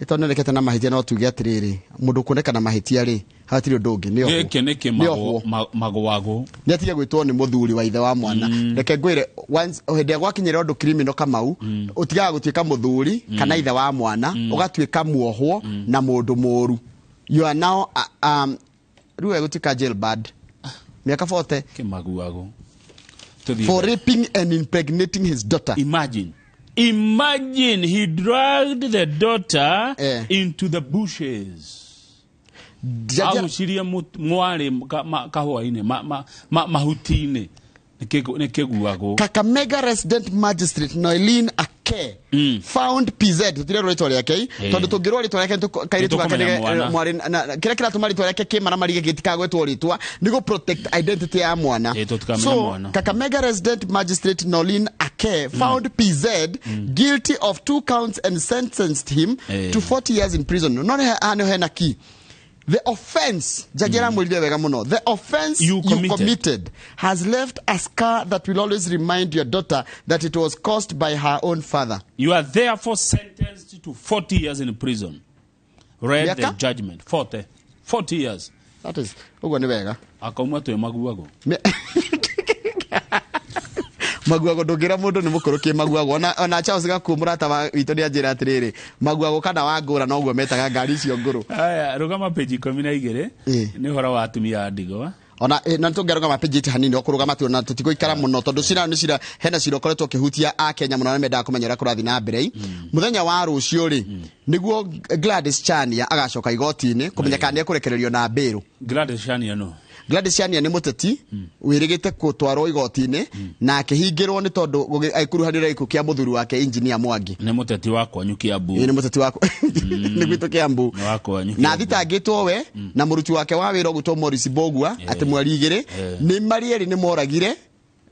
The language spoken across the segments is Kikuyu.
Tondũ nĩonekete na mahĩtia, no tuge atĩrĩrĩ, mũndũ kuoneka na mahĩtia rĩ, hatirĩ ũndũ ũngĩ, nĩ ohwo. Gĩkĩ nĩ Nĩ ohwo. Kĩmagwagũ. Nĩ atige gwĩtwo nĩ mũthuri wa ithe wa mwana. Reke ngwĩre, once hĩndĩ ĩrĩa gwakinyĩra ũndũ criminal, Kamau, ũtigaga gũtuĩka mũthuri kana ithe wa mwana, ũgatuĩka muohwo na mũndũ mũru. You are now rĩu egũtuĩka jailbird mĩaka 40. Kĩmaguagũ. Tũthiĩ For mbere. raping and impregnating his daughter. Imagine. Imagine he dragged the daughter into the bushes. Agucirie mwarĩ kahũa-inĩ, mahuti-inĩ. Nĩ kĩguagũ. Kakamega Resident Magistrate Noeline Ake found PZ, tũtirerwo rĩtwa rĩake, tondũ tũngĩrwo rĩtwa rĩake kairĩtu gake Nĩtũkũmenya mwana. mwarĩ kĩrĩa kĩratũma rĩtwa rĩake kĩmaramari gĩtikagwetwo rĩtwa nĩ gũ protect identity ya mwana. Tũtikamenya So mwana. Kakamega Resident Magistrate Noeline Ake found PZ guilty of two counts and sentenced him to 40 years in prison. No nĩ haha nĩho hena key. The offense, jaji aramwĩrire wega mũno, the offense You you committed. committed has left a scar that will always remind your daughter that it was caused by her own father. You are therefore sentenced to 40 years in prison. Read the Miaka? judgment. 40. 40 years. That is, ũguo nĩ wega. Akauma twĩ maguagũ. Maguagũ, ndũngĩra mũndũ nĩ mũkũrũ kĩ maguagũ. Ona Charles Gakuo, mũrata wa witũ, nĩ anjĩra atĩrĩrĩ, maguagũ kana wa ngũra noguo metaga ngari icio ngũrũ. Aya, rũgama page 12. Nĩ ũhoro wa atumia a ndigwa. Ona na tũngĩarũgama page hanini, o kũrũgama tu, na tũtigũikara mũno tondũ cira nĩ cira, hena cira ũkoretwo ũkĩhutia a Kenya mũno na mendaga kũmenya ũrĩa kũrathiĩ na mbere. Mũthenya wa rũciũ rĩ, nĩguo Gladys Chania agacoka igoti-inĩ kũmenya kana nĩ ekũrekererio na mbĩrũ. Gladys Shania no. Gladys Chania nĩ mũteti wĩrĩgĩte gũtwarwo igoti-inĩ na akĩhingĩrwo nĩ tondũ agĩkuruhanĩra gĩkuũ kĩa mũthuri wake, Engineer Mwangi. Nĩ mũteti wa kwanyu Kiambu. Ĩĩ, nĩ mũteti wa nĩ gwitũ Kiambu. Nĩ wa kwanyu Na Kiambu. athitangĩtwo we na mũruti wake wa wĩra ũgwĩtwo Morris Mbogua atĩ mweri 2 nĩ marĩ erĩ nĩ moragire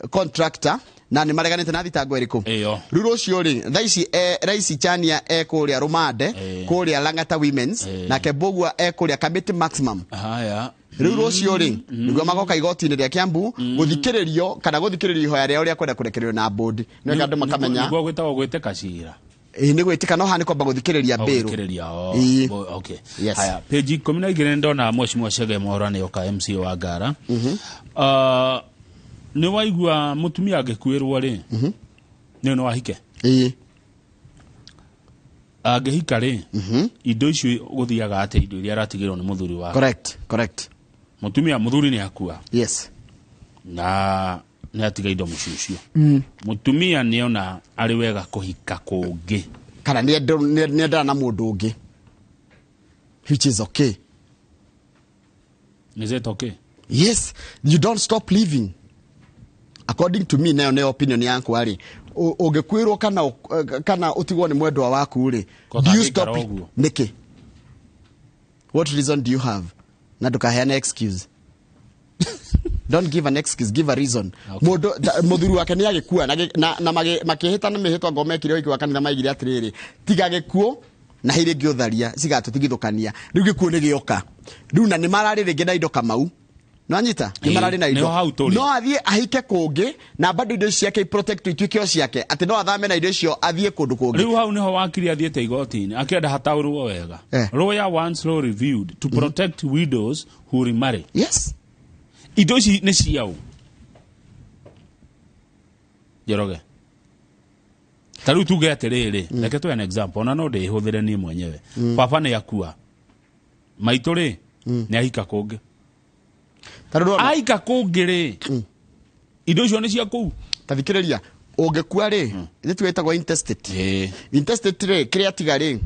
contractor na nĩ mareganĩte na thitango ĩrĩkũ. Ĩyo. Rĩu rũciũ rĩ, thaa ici Rais Chania e kũrĩa rũmande, kũrĩa Lang'ata Women's, nake Mbogua e kũrĩa Kamiti Maximum. Haya. Rĩu rũciũ rĩ, nĩguo magoka igoti-inĩ rĩa Kiambu gũthikĩrĩrio kana gũthikĩrĩrio ihoya rĩao rĩa kwenda kũrekererio na bond, nĩgetha andũ makamenya. Nĩguo gwĩtagwo gwĩtĩka cira. Ĩĩ, nĩ gwĩtĩka, no haha nĩ kwamba gũthikĩrĩria mbĩrũ. Gũthikĩrĩria, oh, Ĩĩ. okay. Yes. Haya, page 12 nĩ ndona Mheshimiwa Chege Mwaura nĩ oka MCA wa Ngara. Nĩ waigua mũtumia angĩkuĩrwo rĩ, nĩ no ahike? Ĩĩ. Angĩhika rĩ, indo icio gũthiaga atĩa, indo iria aratigĩrwo nĩ mũthuri wake? Correct. Mũtumia, mũthuri nĩ akua na nĩ atiga indo mũciĩ ũcio, mũtumia nĩona arĩ wega kũhika kũngĩ. Kana nĩ endana na mũndũ ũngĩ, which is okay. Is it okay? Yes, you don't stop living, according to me. Nayo nĩ opinion yakwa rĩ, ũngĩkuĩrwo kana ũtigwo nĩ mwendwa waku rĩ, Ko do you tangĩikara stop? ũguo. Nĩkĩ? What reason do you have? Na ndũkaheane excuse. Don't give an excuse, give a reason. Mũndũ mũthuri wake nĩ agĩkua na makĩhĩtana mĩhĩtwa ngo mekire ũhiki wa kanitha, maigire atĩrĩrĩ, tiga gĩkuũ na hĩrĩ ĩngĩ ũtharia cigatũtigithũkania. Rĩu gĩkuũ nĩ gĩoka rĩu na nĩ mararĩ rĩngĩ na indo, Kamau, nanyita nĩ mararĩ na indo. Nĩho hau tũrĩ. No athiĩ ahike kũngĩ na bado indo ici ciake protect ituĩke o ciake, atĩ no athame na indo icio athiĩ kũndũ kũngĩ. Rĩu hau nĩho wakiri athiĩte igoti-inĩ akĩenda hataũrwo wega. Lawyer wants law reviewed to protect widows who remarry. Indo ici nĩ ciaũ, Njoroge? Ta rĩu tuge atĩrĩrĩ, reke tuhe an example, ona no ndĩhũthĩre niĩ mwenyewe. Baba nĩ akua, maitũ rĩ, nĩ ahika kũngĩ. Ta rĩu ndona- Ahika kũngĩ rĩ, indo icio nĩ cia kũu? Ta thikĩrĩria, ũngĩkua rĩ, nĩ twĩtagwo intestate. Intestate rĩ, kĩrĩa tiga rĩ,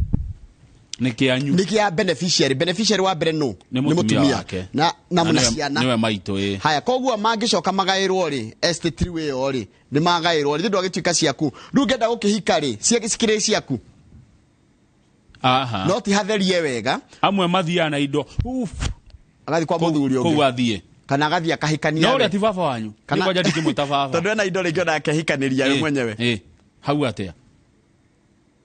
Nĩ kĩanyu. Nĩ kĩa beneficiary. Beneficiary wa mbere nũ? Nĩ mũtumia wake. Na Na na ciana. Nĩwe maitũ, ĩ. Haya, koguo mangĩcoka magaĩrwo rĩ, estate rĩu ĩyo rĩ, nĩ magaĩrwo rĩ, ndwagĩtuĩka ciaku. Rĩu ũngĩenda gũkĩhika rĩ, cikĩrĩ ciaku. Aha. No ti hatherie wega. Amwe mathiaga na indo. Uf, agathiĩ kwa mũthuri kũu ũngĩ athiĩ kana agathiĩ akahikania no we. ũrĩa ti baba wanyu. Kana- Nĩ kwanja ndingĩmwĩta baba. Tondũ ena indo rĩngĩ ona akehikanĩria we mwenyewe. Hau atĩa,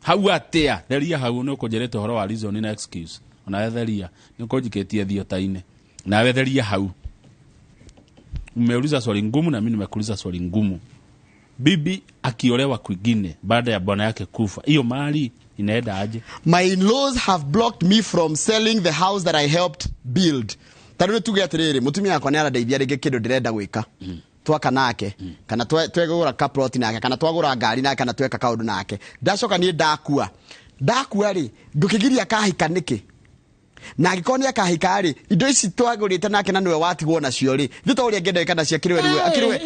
hau atĩa? Theria hau, nĩ ũkũnjĩrĩte ũhoro wa reason na excuse, onawe theria, nĩ ũkũnjikĩtie thiota-inĩ. Nawe theria hau. Umeuliza swali ngumu na mimi nimekuuliza swali ngumu. Bibi akiolewa kwingine baada ya bwana yake kufa, hiyo mali Inaenda aje? My in-laws have blocked me from selling the house that I helped build. Ta rĩu tuge atĩrĩrĩ, mũtumia wakwa nĩ arandeithia rĩngĩ kĩndũ ndĩrenda gwĩka, twaka nake, kana twegũra kaploti nake, kana twagũra ngari nake, kana tweka kaũndũ nake. Ndacoka niĩ ndakua, ndakua rĩ, ngũkĩgiria kahika nĩkĩ? Na angĩkorwo nĩ akahika rĩ, indo ici twagũrĩte nake na nĩwe watigwo nacio rĩ, ithuĩ to ũrĩa angĩenda gwĩka nacio akĩrĩ we rĩu akĩrĩ we.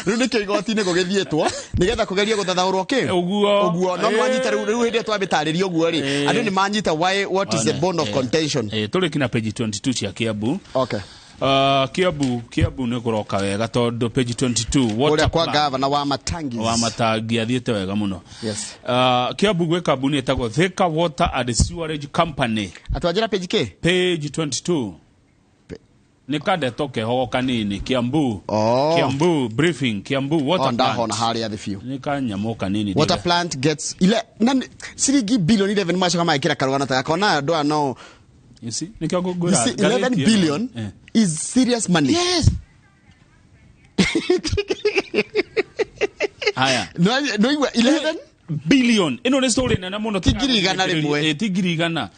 Rĩu nĩkĩo igoti-inĩ gũgĩthiĩtwo nĩgetha kũgerie gũthathaũrwo kĩ. Ũguo. Ũguo no nĩwanyita rĩu, rĩu hĩndĩ ĩrĩa twamĩtarĩria ũguo rĩ, andũ nĩ manyita why, what is the bone of contention. Tũrĩ kinya page 22 cia Kiambu. Okay. Kiambu nĩ kũroka wega tondũ page 22 water kũrĩa kwa plant. Gavana wa Matangis. Wa Matangi athiĩte wega mũno. Yes. Kiambu gwĩ kambuni ĩtagwo Thika Water and Sewerage Company. Atwanjĩra page kĩ? Page 22 nĩ kandeto kehogo kanini, Kiambu. Oh. Kiambu briefing, Kiambu water Oh, ndahona plant. harĩa thĩ biũ. Nĩ kanyamũ kanini. Water plant gets ile na ciringi billion 11, macoka magĩkĩra karũgano ta gakona andũ aya no. You see, nĩkĩo ngũngũra You see, 11 ngathĩti ĩno. billion is serious money. Yes. Haya. No igua 11 billion ĩno nĩ story nene mũno. Ti 100,000. Ti 100,000.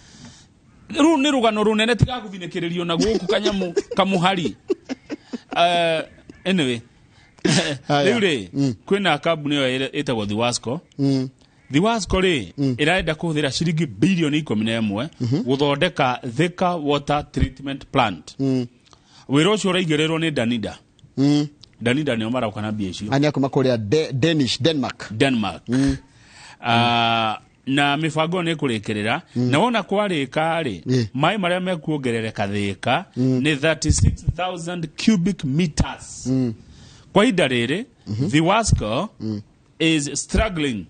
Rũu nĩ rũgano rũnene tigagũthinĩkĩrĩrio na gũkũ kanyamũ kamũhari. Anyway. Haya. Rĩu rĩ, kwĩna kambuni ĩyo ĩtagwo Thiwasco. Thiwasco rĩ, ĩrenda kũhũthĩra ciringi bilioni 11 gũthondeka Thika Water Treatment Plant. Wĩra ũcio ũraigĩrĩrwo nĩ Danida. Danida nĩo marauka na mbia icio. Ani akuma kũrĩa Danish, Denmark. Denmark. Na mĩbango nĩ ĩkũrĩkĩrĩra na wona kwarĩka rĩ, maĩ marĩa mekuongerereka Thika nĩ 36,000 cubic meters. Kwa ihinda rĩrĩ, Thiwasco is struggling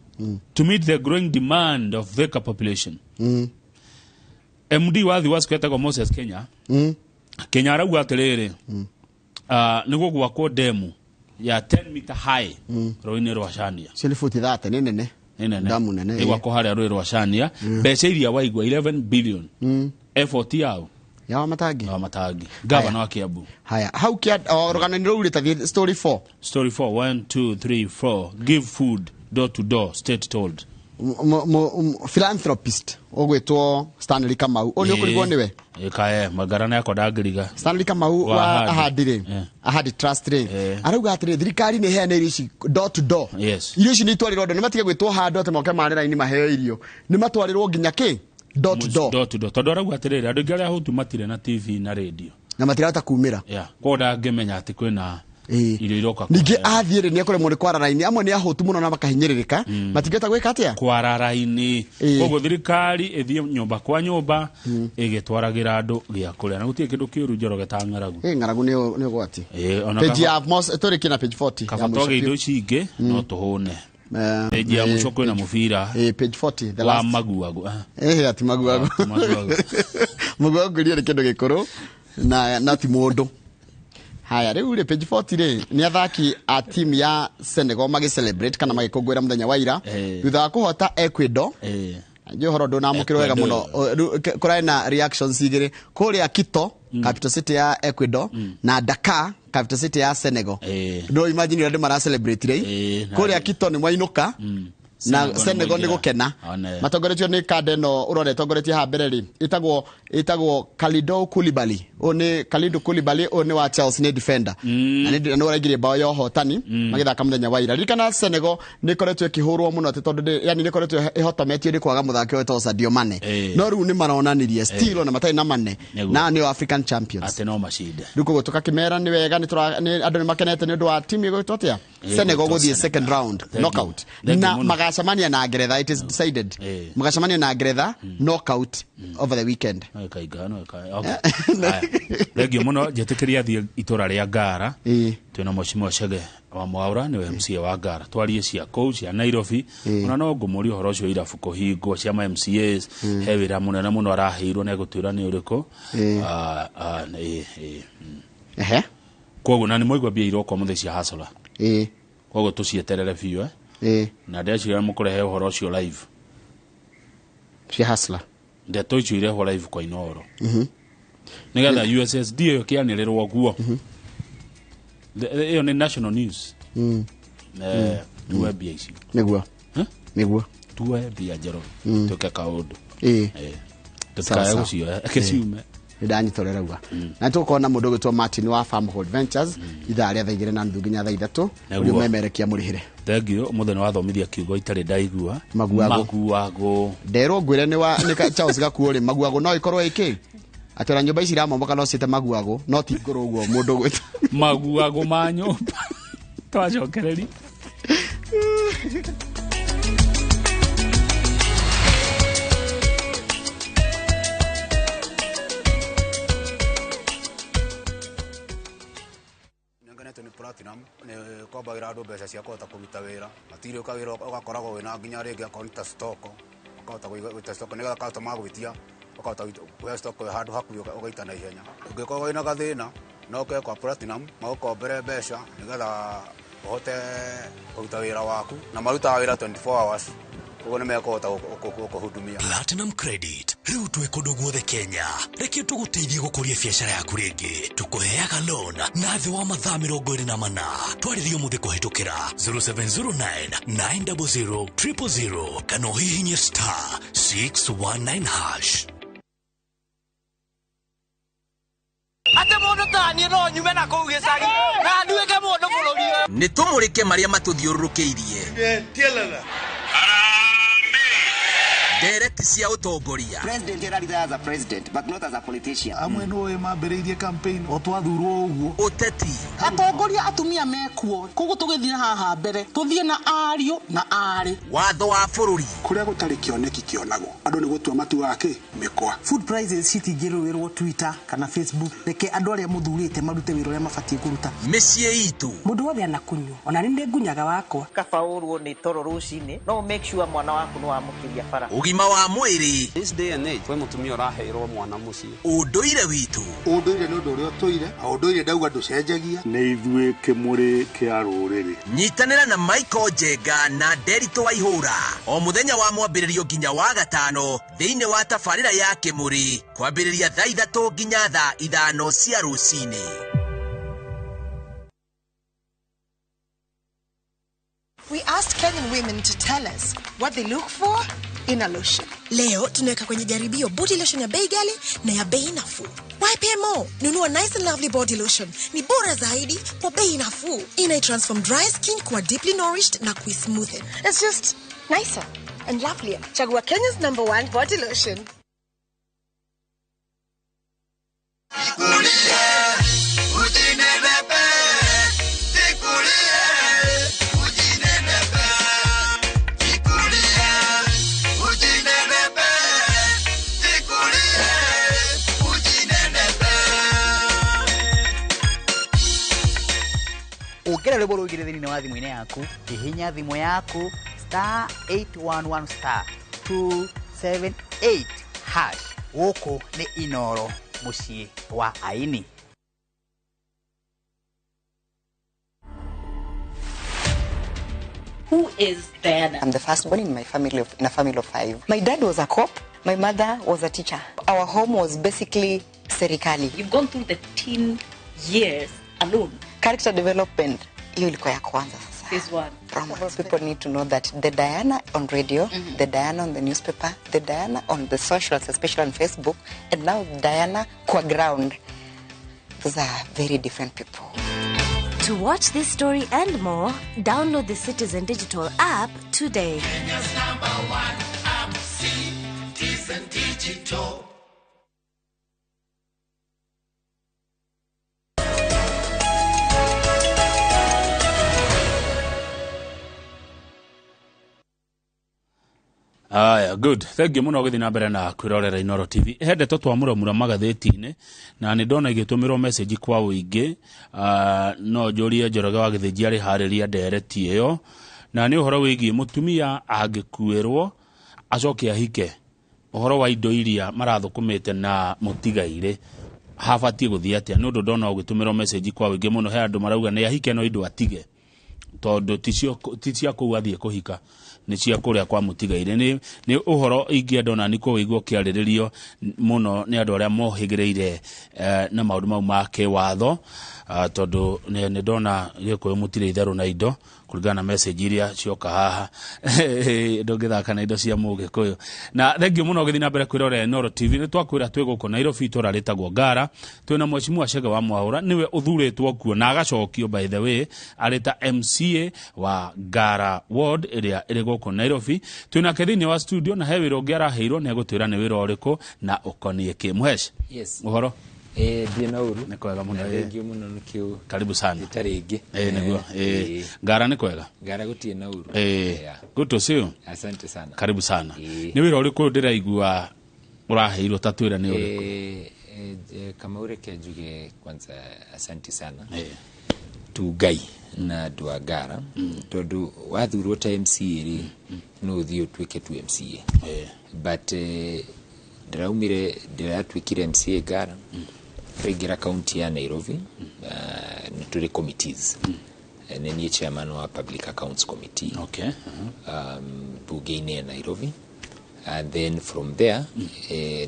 to meet the growing demand of Thika population. MD wa Thiwasco etagwo Moses Kenya. Kenya arauga atĩrĩrĩ, nĩ gũgwakwo demu ya 10 meter high rũĩ-inĩ rwa Chania. Cio nĩ futi 30, nĩ nene. Nĩ nene. Damu nene. Ĩgwakwo harĩa rũĩ rwa Chania, mbeca iria waigua 11 billion, effort yao Ya wa Matangi. Ya Matangi, gavana wa Kiambu. Haya, hau kia o rũgano-inĩ rũu rĩ, tathiĩ story 4. Story 4, 1 2 3 4, give food door to door, state told. Philanthropist ũgwĩtwo Stanley Kamau, ũyũ nĩ ũkũrigwo nĩwe. Ĩkae magarana yakwa ndangĩriga. Stanley Kamau Wa wa Ahadi. Ahadi rĩ, Ahadi Trust rĩ, arauga atĩrĩ, thirikari nĩ ĩheana irio ici door to door. Irio ici nĩ itwarĩrwo andũ, nĩ matige gwĩtwo handũ atĩ moke mare raini maheo irio, nĩ matwarĩrwo nginya kĩ, door to door. Door to door, tondũ arauga atĩrĩrĩ, andũ aingĩ arĩa ahũtu matirĩ na TV na radio. Na matirahota kumĩra. Yeah, koguo ndangĩmenya atĩ kwĩna irio iroka Ningĩ kũheo. athiĩ rĩ, nĩ ekũremwo nĩ kwara raini, amwe nĩ ahũtu mũno na makahinyĩrĩrĩka, matingĩhota gwĩka atĩa. Kwara raini. Koguo thirikari ĩthiĩ nyũmba kwa nyũmba ĩgĩtwaragĩra andũ gĩa kũrĩa, na gũtirĩ kĩndũ kĩũru Njoroge ta ng'aragu. Ĩ, ng'aragu nĩ ũgwati. Ona Page ya tũrĩ kĩna page 40 ya kaba mũico twage indo biũ. ici ingĩ no tũhũne. Page ya mũico kwĩna mũbira Page 40, the wa last. maguagu. Ati maguagu. Ah, ti maguagu. Maguagu ngũria nĩ kĩndũ gĩkũrũ na ti mũndũ. Haya, rĩu rĩ, page 40 rĩ, nĩ athaki a timu ya Senegal magĩ celebrate kana magĩkũngũĩra mũthenya wa ira thutha wa kũhota Ecuador. Njũĩ ũhoro ndũnamũkĩrwo wega mũno. Ecuador. O, rĩu, kũrarĩ na reactions igĩrĩ kũrĩa Quito, capital city ya Ecuador, na Dakar, capital city ya Senegal. No imagine ũrĩa andũ mara celebrate rĩ. Kũrĩa Quito nĩ mwainũka, na Senegal nĩ Senegal nĩ mwaingĩra. gũkena. One. Matongoretio nĩ kanda ĩno ũrona ĩtongoretie haha mbere rĩ, ĩtagwo Kalidou Koulibaly. Ũyũ nĩ Kalidou Koulibaly, ũyũ nĩ wa Chelsea, nĩ defender. Na nĩ ũraingĩria bao ya ũhotani magĩthaka mũthenya wa ira. Ririkana Senegal nĩ ĩkoretwo ĩkĩhũrwo mũno atĩ tondũ yani nĩ ĩkoretwo ĩhotometio nĩ kwaga mũthaki ũyũ wĩtagwo Sadio Mane. No rĩu nĩ maronanirie still ona matarĩ na Mane. Nĩguo. Na nĩo African champions. Atĩ no macinde. Rĩu koguo tũgakĩmera nĩ wega, andũ nĩ makenete nĩ ũndũ wa timu ĩgwĩtwo atĩa? Senegal Ĩgwĩtwo gũthiĩ Senegal. second round Thank you. knockout. Thank you Na mũno. magacemania na Ngeretha, it is decided. Magacemania na Ngeretha knockout over the weekend. No ĩkainga, no okay. Haya. Thengiũ mũno, njĩtĩkĩria thiĩ itũra rĩa Ngara. Twĩna Mheshimiwa Chege wa Mwaura, nĩwe MCA wa Ngara. Twarie cia kũu cia Nairobi. Ona no ngũmũrie ũhoro ũcio irabu kũhingwo cia ma MCAs. He wĩra mũnene mũno araheirwo na egũtwĩra nĩ ũrĩkũ. Koguo na nĩ mwaigua mbia iroka ũmũthĩ cia Hustler. Koguo tũcieterere biũ. Na ndeciria mũkũrehe ũhoro ũcio live. Cia Hustler. Ndeto icio irehwo live kwa Inooro. Nĩgetha USSD ĩyo ĩkĩanĩrĩrwo guo. Ĩyo nĩ national news. Tuoe mbia icio. Nĩguo. Huh? Nĩguo. Tuoe mbia Njoroge, twĩke kaũndũ. Sawa, Tũtikae sawa. gũcioya, reke ciume. Nĩ ndanyita ũrĩa ũrauga, na tũgũkorwo na mũndũ ũgwĩtwo Martin wa Farmhold Ventures ithaa rĩa 2:30 nginya 3:00. Nĩguo. Ũrĩa ũmemerekia mũrĩhĩre. Thank you, ũmũthĩ nĩ wathomithia kiugo itarĩ ndaigua. Maguagũ. Maguagũ. Nderwo ngwĩre nĩ wa nĩ Charles Gakuo rĩ, maguagũ no ĩkorwo ĩkĩ atĩ ona nyũmba ici iramomoka no ciĩte maguagũ, no ti ngũrũ ũguo mũndũ ũgwĩtwo. Maguagũ ma nyũmba twacokereria. Nĩngenetio nĩ Platinum nĩ kombagĩra andũ mbeca cia kũhota kũruta wĩra matirĩ ũka wĩra ũgakoragwo wĩna nginya rĩngĩ akorwo nĩ ta stock, ũkahota gũita stock nĩgetha customer magwĩtia, ũkahota kũhe stock ĩyo handũ hakuhĩ, ũgaita na ihenya. Ũngĩkorwo wĩna gathĩna no ũke kwa Platinum magũkombere mbeca nĩgetha ũhote kũruta wĩra waku, na marutaga wĩra 24 hours, koguo nĩ mekũhota gũkũhudumia. Platinum Credit rĩu twĩ kũndũ guothe Kenya. Reke tũgũteithie gũkũria biacara yaku rĩngĩ. Tũkũheaga loan na thĩ wa mathaa 24. Twarĩrie ũmũthĩ kũhĩtũkĩra 0709 900 000 kana ũhihinye *619#. Atä må ndå taniä no nyume na kå u gä cagi na nduä ke må ndå bå rå ri å yå. Nĩ tũmũrĩke marĩa matũthiũrũrũkĩirie, ndereti cia ũtongoria. President era as a president, but not as a politician. Amwe nĩ mambĩrĩirie campaign o twathurwo ũguo. Ũteti. Atongoria atumia mekuo, koguo tũgĩthiĩ haha mbere tũthiĩ na ariũ na arĩ. Watho wa bũrũri. Kũrĩa gũtarĩ kĩoneki kĩonagwo andũ nĩ gũtua matuaga kĩ mĩkwa. Food prices citingĩrũĩrwo Twitter kana Facebook. Reke andũ arĩa mũthurĩte marute wĩra ũrĩa mabatiĩ kũruta. Mĩciĩ itũ. Mũndũ wothe anakunywo, ona nĩ ndĩ ngunyaga wakwa. Kaba ũrwo nĩ toro rũcinĩ, no make sure mwana waku nĩ wamũkĩria bara. Ũgima wa mwĩrĩ. This day and age kwĩ mũtumia ũraheirwo mwana mũciĩ. Ũndũire witũ. Ũndũire nĩ ũndũ ũrĩa ũtũire na ũndũire ndauga ndũcenjagia. Nĩ ithuĩ kĩmũrĩ kĩa rũrĩrĩ. Nyitanĩra na Michael Njenga na Nderitũ Waihũra o mũthenya wa mwambĩrĩrio nginya wa gatano thĩinĩ wa tabarĩra ya Kĩmũrĩ kwambĩrĩria 3:00 nginya 5:00 cia rũcinĩ. We asked Kenyan women to tell us what they look for in a lotion. Leo tunaweka kwenye jaribio body lotion ya bei ghali na ya bei nafuu. YPMO, nunua Nice and Lovely body lotion. Ni bora zaidi kwa bei nafuu. Ina transform dry skin kuwa deeply nourished na kuismoothen. It's just nicer and lovelier. Chagua Kenya's #1 body lotion. Ũngĩenda rwĩmbo rũingĩre thĩinĩ wa thimũ-inĩ yaku, hihinya thimũ yaku *811*278#. Gũkũ nĩ Inoro, mũciĩ wa aini. Who is Diana? I'm the firstborn in my family, in a family of 5. My dad was a cop. My mother was a teacher. Our home was basically serikali. You've gone through the teen years alone. Character development, hiyo ilikuwa ya kwanza sasa. Phase one. Romance. People need to know that the Diana on radio, the Diana on the newspaper, the Diana on the socials, especially on Facebook, and now Diana kwa ground. Those are very different people. To watch this story and more, download the Citizen Digital app today. Kenya's #1 app, Citizen Digital. Aya, good. Thank you mũno gũthiĩ na mbere na kwĩrorera Inoro TV. He ndeto twamũramura magathĩti-inĩ na nĩ ndona igĩtũmĩrwo message kwa ũingĩ. No njũrie Njoroge wa Gĩthĩnji arĩ harĩria ndereti ĩyo, na nĩ ũhoro wĩgiĩ mũtumia angĩkuĩrwo acoke ahike, ũhoro wa indo iria marathũkũmĩte na mũtigairĩ habatiĩ gũthiĩ atĩa. Nĩ ũndũ ndona ũgĩtũmĩrwo message kwa ũingĩ mũno, he andũ marauga nĩ ahike no indo atige. Tondũ ti cia kũu athiĩ kũhika, nĩ cia kũrĩa kwa mũtigaire. Nĩ ũhoro ingĩenda ona nĩ kũwĩigua ũkĩarĩrĩrio mũno nĩ andũ arĩa mohĩgĩrĩire na maũndũ mau ma kĩwatho, tondũ nĩ ndona Gĩkũyũ mũtirĩ itherũ na indo kũringana na message iria cioka haha. Ndũngĩthaka na indo cia Mũgĩkũyũ. Na thengiũ mũno ũgĩthiĩ na mbere kwĩrorera Inooro TV. Nĩ twakwĩra twĩ gũkũ Nairobi, itũra rĩtagwo Ngara. Twĩna Mheshimiwa Chege wa Mwaũra, nĩwe ũthurĩtwo kuo na agacokio, by the way, arĩ ta MCA wa Ngara Ward ĩrĩa ĩrĩ gũkũ Nairobi. Twĩnake thĩinĩ wa studio na he wĩra ũngĩ araheirwo, nĩ egũtwĩra nĩ wĩra ũrĩkũ na ũkoniĩ kĩ. Mũhesh? Yes. Ũhoro? Ndirĩ na ũru. Nĩ kwega mũno. Thengiũ mũno nĩkĩo. Karibu sana. Ĩtarĩ ĩngĩ. Nĩguo. Ngara nĩ kwega? Ngara gũtirĩ na ũru. Good to see you. Asante sana. Karibu sana. Nĩ wĩra ũrĩkũ ndĩraigua ũraheirwo? Ta twĩre nĩ ũrĩkũ. Kamau, reke njuge kwanza asante sana tu Ngai na andũ a Ngara, tondũ wathurwo ta MCA rĩ, no ũthiĩ ũtuĩke tu MCA, but ndĩraumire, ndĩratuĩkire MCA Ngara, twaingĩra kaunti ya Nairobi, nĩ tũrĩ committees. Nĩ niĩ chairman wa Public Accounts Committee bunge-inĩ ya Nairobi, and then from there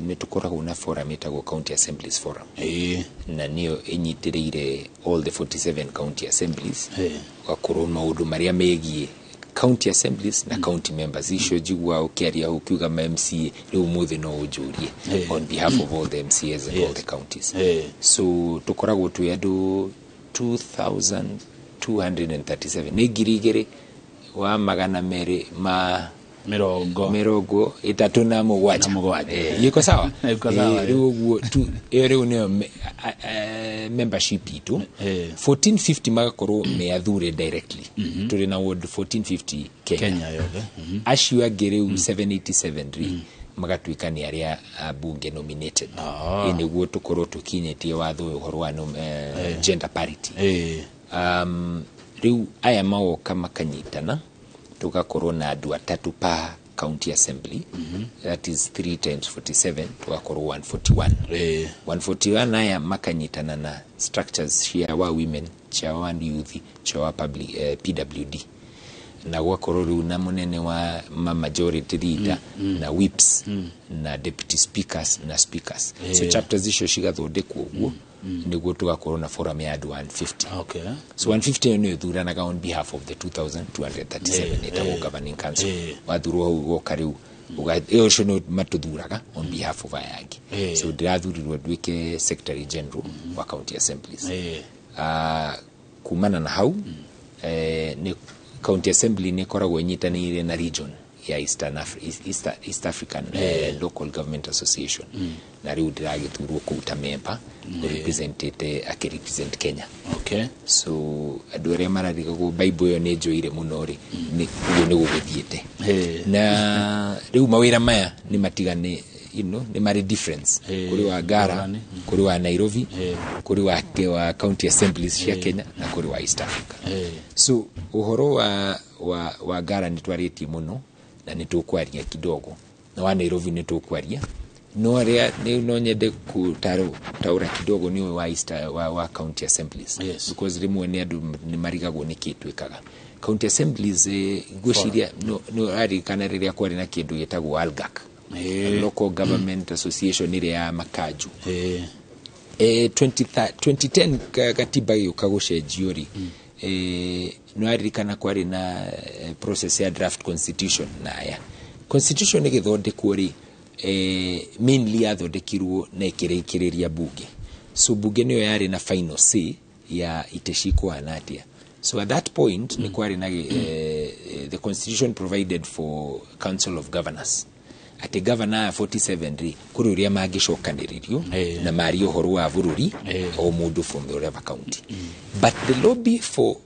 nĩ tũkoragwo na forum ĩtagwo County Assemblies Forum, na nĩyo ĩnyitĩrĩire all the 47 county assemblies, ũgakorwo maũndũ marĩa megiĩ county assemblies na county members icio njiguaga ũkĩaria hau ũkiuga ma MCA. Rĩu ũmũthĩ no ũnjũrie on behalf of all the MCAs and all the counties. So tũkoragwo twĩ andũ 2237, nĩ 2237 mĩrongo 37. Na mũgwanja. Iko sawa? Iko sawa. Rĩu ũguo ĩyo rĩu nĩyo membership itũ. 1450 magakorwo me athure directly. Tũrĩ na ward 1450 Kenya. Kenya yothe. Acio angĩ rĩu 787 rĩ, magatuĩka nĩ arĩa ambunge nominated. Nĩguo tũkorwo tũkinyĩtie watho ũyũ, ũhoro wa gender parity. Rĩu aya magoka makanyitana, tũgakorwo na andũ atatũ per county assembly, that is 3 times 47, tũgakorwo 141. 141 aya makanyitana na structures cia wa women, cia wa youth, cia wa public, PWD, na gwakorwo rĩu na mũnene wa ma majority leader na whips na deputy speakers na speakers. So chapters icio cigathondekwo ũguo nĩguo tũgakorwo na forum ya andũ 150. So 150 ĩyo nĩyo ĩthuranaga on behalf of the 2237, ĩtagwo governing council. Wathurwo hau ũgoka rĩu ĩyo, ũcio nĩ matũthuraga on behalf of aya angĩ. So ndĩrathurirwo nduĩke secretary general wa county assemblies. Kumana na hau, nĩ county assembly nĩ ĩkoragwo ĩnyitanĩire na region ya Eastern East African Local Government Association, na rĩu ndĩragĩthurwo kũu ta member representete, akĩrepresent Kenya. So andũ arĩa mararigagwo Bible ĩyo nĩ njoire mũno rĩ, nĩ ũguo nĩ gũgĩthiĩte. Na rĩu mawĩra maya nĩ matigane, nĩ marĩ difference kũrĩ wa Ngara, ngũrani. Kũrĩ wa Nairobi, kũrĩ wa county assemblies cia Kenya na kũrĩ wa East Africa. So ũhoro wa Ngara nĩ twarĩtie mũno na nĩ tũkwaria kidogo, na wa Nairobi nĩ tũkwaria, no arĩa nĩ no nyende kũtaũra kidogo nĩ ũyũ wa East, wa county assemblies, because rĩmwe nĩ andũ nĩ marigagwo nĩ kĩ twĩkaga county assemblies. Ngwĩciria no aririkana rĩrĩa kwarĩ na kĩndũ gĩtagwo ALGAC, Local Government Association ĩrĩa ya makanju. 2010 gatiba gĩũka gũcenjio rĩ, nĩ waririkana kwarĩ na process ya draft constitution, na aya constitution ĩgĩthondekwo rĩ, mainly yathondekirwo na ĩkĩrĩkĩrĩria bunge. So bunge nĩyo yarĩ na final say ya itĩ cikũhana atĩa. So at that point nĩ kwarĩ na the constitution provided for council of governors, atĩ governor aya 47 rĩ, kũrĩ ũrĩa mangĩcokanĩrĩrio na marie ũhoro wa bũrũri, o mũndũ from the whatever county. But the lobby for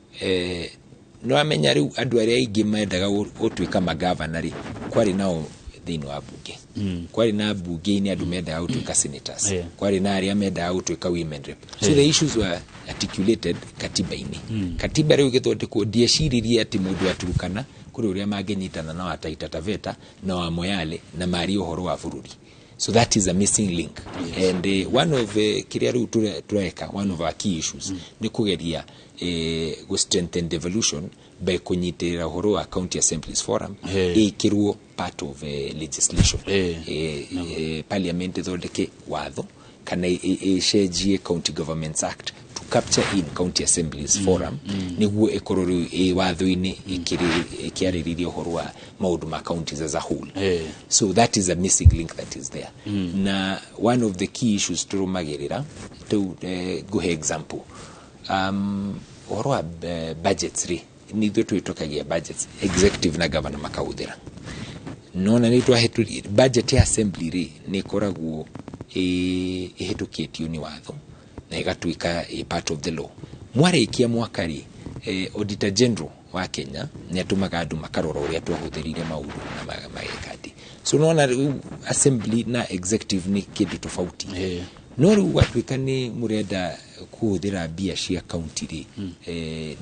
nĩwamenya rĩu andũ arĩa aingĩ mendaga gũtuĩka magavana rĩ, kwarĩ nao thĩinĩ wa bunge, kwarĩ na bunge-inĩ andũ mendaga gũtuĩka senators, kwarĩ na arĩa mendaga gũtuĩka women rep. So the issues were articulated katiba-inĩ. Katiba rĩu ĩgĩthondekwo, ndieciririe atĩ mũndũ wa Turkana kũrĩ ũrĩa mangĩnyitana na wa Taita Taveta na wa Moyale na marie ũhoro wa bũrũri. So that is a missing link. And one of kĩrĩa rĩu tũreka, one of our key issues nĩ kũgeria go strengthen devolution. By kũnyitĩrĩra ũhoro wa County Assemblies Forum ĩkĩrwo part of legislation, parliament ĩthondeke watho kana ĩcenjie County Governments Act to capture in County Assemblies Forum, nĩguo ĩkorwo rĩu ĩ watho-inĩ, ĩkĩarĩrĩria ũhoro wa maũndũ ma counties as a whole. So that is a missing link that is there. Na one of the key issues tũrũmagĩrĩra rĩu, ngũhe example, ũhoro wa budgets rĩ, nĩ ithuĩ twĩtũkagia budgets, executive na governor makahũthĩra. Nona nĩ twahĩtũrie budget ya assembly rĩ, nĩ ĩkoragwo ĩhĩtũkĩtio nĩ watho na ĩgatuĩka a part of the law. Mwarĩkia mwaka rĩ, Auditor General wa Kenya nĩ atũmaga andũ makarora ũrĩa twahũthĩrire maũndũ na mageka atĩ. So nona rĩu assembly na executive nĩ kĩndũ tofauti. No rĩu gwatuĩka nĩ mũrenda kũhũthĩra mbia cia county rĩ,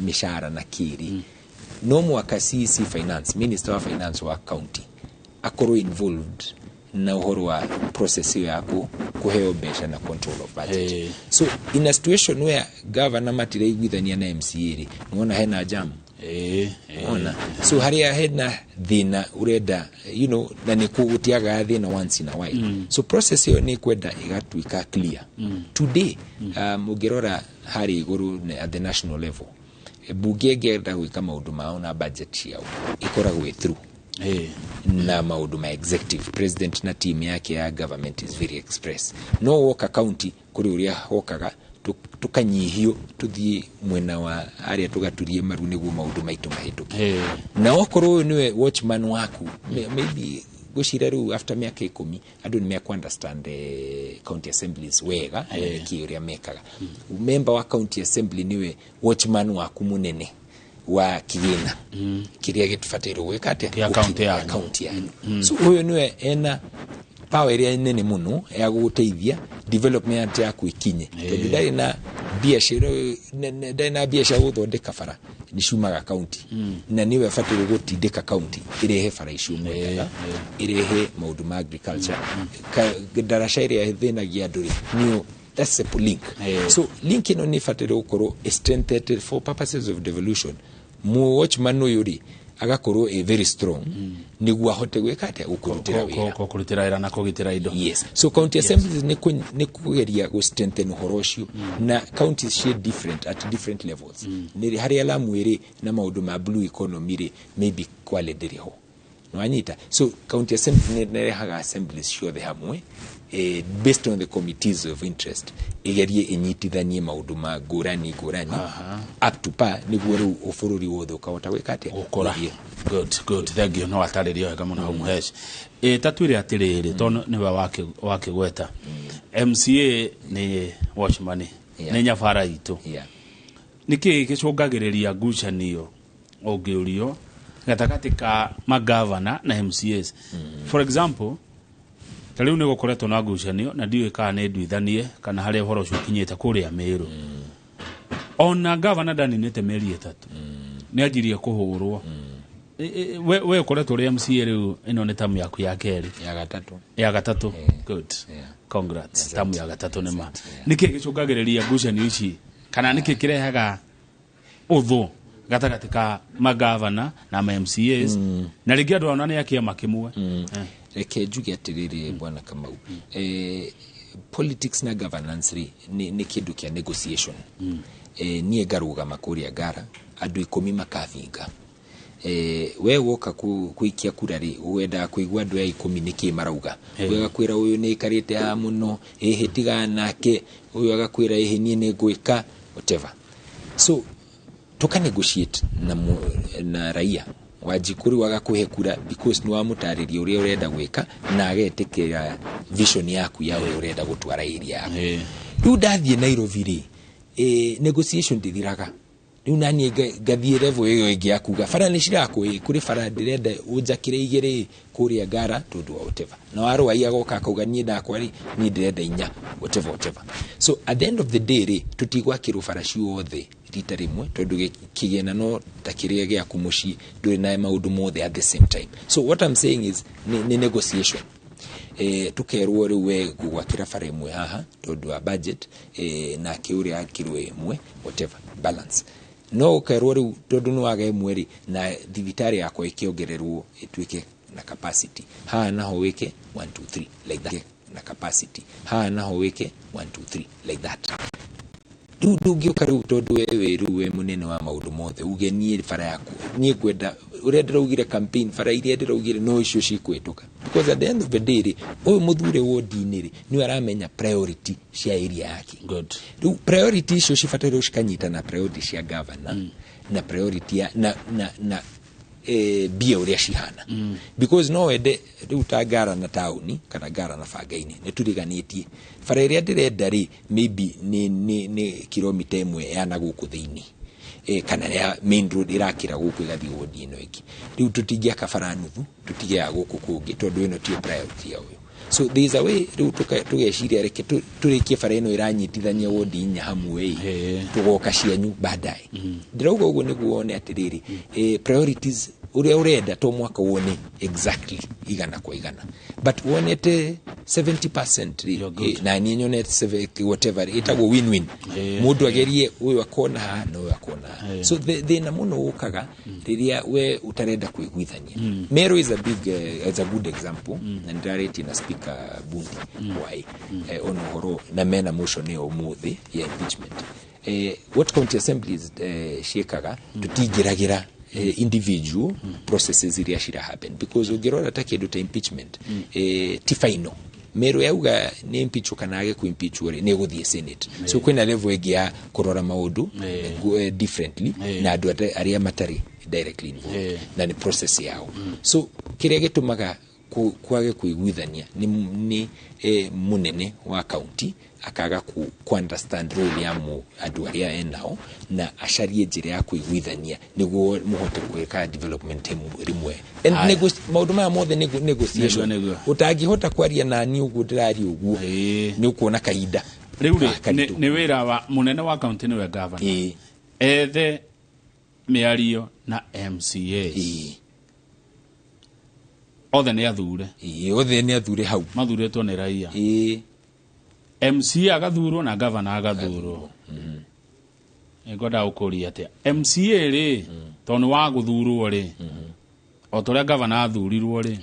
mĩcara na kĩrĩ, no mwaka CEC finance, minister wa finance wa county akorwo involved na ũhoro wa process ĩyo ya kũheo mbeca na control of budget. So in a situation where governor matiraiguithania na MCA rĩ, nĩwona hena jam. Ona so harĩa hena thĩna ũrenda na nĩ gũtiagaga thĩna once in a while. So process ĩyo nĩ kwenda ĩgatuĩka clear. Today, ũngĩrora harĩa igũrũ at the national level, bunge ĩngĩenda gwĩka maũndũ mao na budget ciao, ĩkoragwo ĩ through na maũndũ ma executive, president na team yake ya government is very express. No woka county, kũrĩ ũrĩa hokaga tũkanyihio tũthiĩ mwena wa arĩa tũgaturie maru nĩguo maũndũ maitũ mahĩtũke. Na okorwo ũyũ nĩwe watchman waku, maybe gwĩciria rĩu after mĩaka 10 andũ nĩ mekũ understand county assemblies wega na nĩkĩ ũrĩa mekaga. Member wa county assembly nĩwe watchman waku mũnene wa kĩgĩna kĩrĩa gĩtũbatairwo gwĩka atĩa. Kĩa county yanyu. County yanyu. So ũyũ nĩwe ena power ĩrĩa nene mũno ya gũgũteithia development yaku ikinye, tondũ ndarĩ na mbia cia ndarĩ na mbia cia gũthondeka bara, nĩ ciumaga county, na nĩwe abataire gũtindĩka county ĩrehe bara icio mwendaga, ĩrehe maũndũ ma agriculture, ndaraca ĩrĩa ĩthĩnagia andũ rĩ, nĩyo. That's a link. So link ĩno nĩ ĩbataire gũkorwo strengthened for purposes of devolution. Mu watchman ũyũ rĩ, agakorwo ĩ very strong nĩguo ahote gwĩka atĩa, gũkũrutĩra wĩra. Kũrutĩra wĩra na kũgitĩra indo. Yes, so county assemblies nĩ kũgeria gũ strengthen ũhoro ũcio, na counties ciĩ different at different levels. Nĩ harĩa Lamu ĩrĩ na maũndũ ma blue economy rĩ, maybe Kwale ndĩrĩ ho. Nwanyita? So county assembly nĩ ĩrehaga assemblies ciothe hamwe, based on the committees of interest, igerie inyitithanie maũndũ ma ngũrani ngũrani up to par, nĩguo rĩu bũrũri wothe ũkahota gwĩka atĩa? Gũkũra. Gũthiĩ. Good, good, thank you. No watarĩria wega mũno hau, Mũhesh. Ĩ ta twĩre atĩrĩrĩ, tondũ nĩwe wakĩgweta MCA nĩ watchman, nĩ nyabara itũ, nĩkĩ gĩcũngagĩrĩria ngucanio ũngĩũrio gatagatĩ ka magavana na MCAs? For example, ta rĩu nĩ gũkoretwo na ngucanio, na ndiũĩ kana nĩ nduithanie kana harĩa ũhoro ũcio ũkinyĩte kũrĩa Mĩrũ. Ona gavana ndaninĩte mĩeri 3 nĩ anjirie kũhũrwo. We ũkoretwo ũrĩ MCA rĩu, ĩno nĩ tamu yaku ya kerĩ? Ya gatatũ. Ya gatatũ, good, congrats. Tamu ya gatatũ. Nĩ ma nĩkĩ gĩcũngagĩrĩria ngucanio ici, kana nĩkĩ kĩrehaga ũthũ gatagatĩ ka magavana na ma MCAs, na rĩngĩ andũ ona nĩ a kĩama kĩmwe? Reke njuge atĩrĩrĩ, bwana Kamau, politics na governance rĩ, nĩ kĩndũ kĩa negotiation. Niĩ ngarũgama kũrĩa ngara andũ 10 makabinga. We woka kũikia kura rĩ, wendaga kũigua andũ aya 10 nĩkĩ marauga. Ũyũ agakwĩra ũyũ nĩ aikarĩte haha mũno, ĩhĩ tigana nake, ũyũ agakwĩra ĩhĩ niĩ nĩ ngwĩka whatever. So tuka negotiate na raia Wanjikũ rĩu agakũhe kura because nĩ wamũtarĩria ũrĩa ũrenda gwĩka na agetĩkĩra vision yaku ya ũrĩa ũrenda gũtwara area yaku. Rĩu ndathiĩ Nairobi rĩ, negotiation ndĩthiraga. Rĩu naniĩ ngathiĩ level ĩyo ĩngĩ ya kuga bara nĩ cirakwo, kũrĩ bara ndĩrenda ũnjakĩre igĩrĩ kũrĩa ngara tondũ wa whatever, na warũai agoka akauga niĩ ndakwa rĩ, niĩ ndĩrenda inya, whatever, whatever. So at the end of the day rĩ, tũtigwakĩrwo bara ciothe rita rĩmwe, tondũ kĩgĩna no ta kĩrĩa gĩaku mũciĩ, ndũrĩ na maũndũ mothe at the same time. So what I'm saying is nĩ negotiation. Tukerwo rĩu we ngũgwakĩra bara ĩmwe haha tondũ wa budget, nake ũrĩa akĩrwo ĩmwe, whatever, balance. No ũkerwo rĩu tondũ nĩ waga ĩmwe rĩ, na thibitarĩ yakwa ĩkĩongererwo ĩtuĩke na capacity haha naho wĩke 1 2 3 like that, na capacity haha naho wĩke 1 2 3 like that. Rĩu ndũngĩũka rĩu tondũ we wĩ rĩu wĩ mũnene wa maũndũ mothe, uge niĩ bara yaku niĩ ngwenda ũrĩa ndĩraugire campaign, bara iria ndĩraugire no icio cikũhĩtũka, because at the end of the day rĩ, ũyũ mũthure wodi-inĩ rĩ, nĩwe aramenya priority cia area yake. Good. Rĩu priority icio cibatairwo cikanyita na priority cia governor na priority ya na mbia ũrĩa cihana, because no wende rĩu ta Ngara na taũni kana Ngara na Bangainĩ nĩ tũriganĩtie, bara ĩrĩa ndĩrenda rĩ, maybe nĩ kilomita 1 ya na gũkũ thĩinĩ, kana ya main road ĩrakĩra gũkũ ĩgathiĩ wodi ĩno ĩngĩ. Rĩu tũtingĩaka bara nuthu tũtige ya gũkũ kũngĩ tondũ ĩno tiyo priority ya ũyũ. So there is a way rĩu tũgeciria reke tũrĩkie bara ĩno ĩranyitithania wodi 4 hamwe ĩ, tũgoka cianyu baadaye. Ndĩrauga ũguo nĩguo wone atĩrĩrĩ, priorities ũrĩa ũrenda to mwaka wone exactly 100%, but wonete 70% rĩ, na niĩ nyonete whatever ĩtagwo win-win, mũndũ agerie ũyũ akona haha na ũyũ akona haha. So thĩna mũno ũkaga rĩrĩa we ũtarenda kũiguithania. Meru is a big is a good example, na nĩndĩrarĩtie na Speaker Bundi why ona ũhoro na mena motion ĩyo ũmũthĩ ya impeachment. What county assemblies ciĩkaga, tũtingĩragĩra individual processes iria cira happen, because ũngĩrora ta kĩndũ ta impeachment, ti final. Meru yauga nĩ impeach kana age ku impeach rĩ, nĩ ĩgũthiĩ Senate, so kwĩna level ĩngĩ ya kũrora maũndũ differently na andũ arĩa matarĩ directly involved, na nĩ process yao. So kĩrĩa gĩtũmaga kwage kũiguithania nĩ mũnene wa county akaga ku understand role ya mu andũ arĩa enao na acarie njĩra ya kũiguithania nĩguo mũhote gwĩka development rĩmwe. And Aya. maũndũ maya mothe negotiation. Nĩguo. Ũtangĩhota kwaria nani ũguo ndĩraria ũguo, nĩ ũkuona kahinda Rĩu rĩ, karitũ. Nĩ wĩra wa mũnene wa kaunti, nĩwe governor, ethe mĩario na MCAs othe nĩ athure. Othe nĩ athure hau. Mathurĩtwo nĩ raia. MCA agathurwo na governor agathurwo. Ngwendaga gũkũria atĩa, MCA rĩ, tondũ nĩ wa gũthurwo rĩ, o ta ũrĩa governor athurirwo rĩ,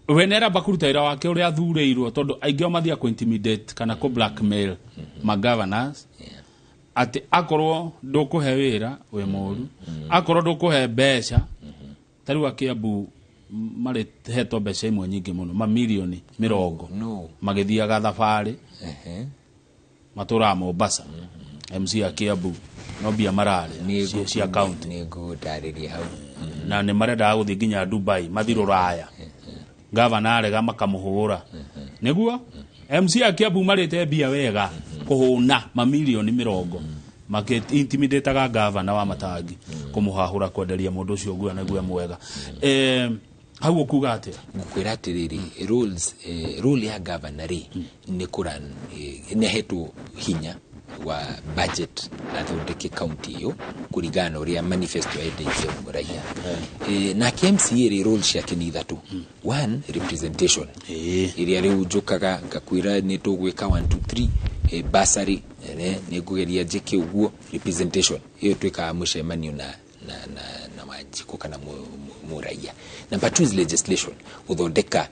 we nĩ aramba kũruta wĩra wake ũrĩa athurĩirwo, tondũ aingĩ ao mathiaga kũ-intimidate kana kũ blackmail ma governors atĩ akorwo ndũkũhe wĩra wĩ mũru, akorwo ndũkũhe mbeca. Ta rĩu Akĩambu marĩ hetwo mbeca imwe nyingĩ mũno, mamirioni 80. No. Magĩthiaga thabarĩ matũraga Mombasa. MC Akĩambu no mbia mararĩa cia county. Nĩ ngũtarĩria hau. Na nĩ marendaga gũthiĩ nginya Dubai, mathiĩ rũraya, gavana arega makamũhũra. Nĩguo MC Akĩambu marĩte mbia wega kũhũna mamirioni 80 makĩ-intimidataga gavana wa Matangi kũmũhahũra kwenderia mũndũ ũcio guoya nĩguo mwega. Hau ũkuga atĩa? Ngũkwĩra atĩrĩrĩ, rules, role ya governor rĩ, nĩ kũran nĩ ahetwo hinya wa budget athondeke county ĩyo kũringana na ũrĩa manifesto yendetie raia. Nake MCA rĩ, role ciake nĩ ithatũ. One, representation, ĩrĩa rĩu njũkaga ngakwĩra nĩ tũgwĩka 1 2 3, bursary, nĩ ngũgeria njĩke ũguo. Representation ĩyo twĩkaga mũcemanio na Wanjikũ kana mũraia. Number two is legislation, gũthondeka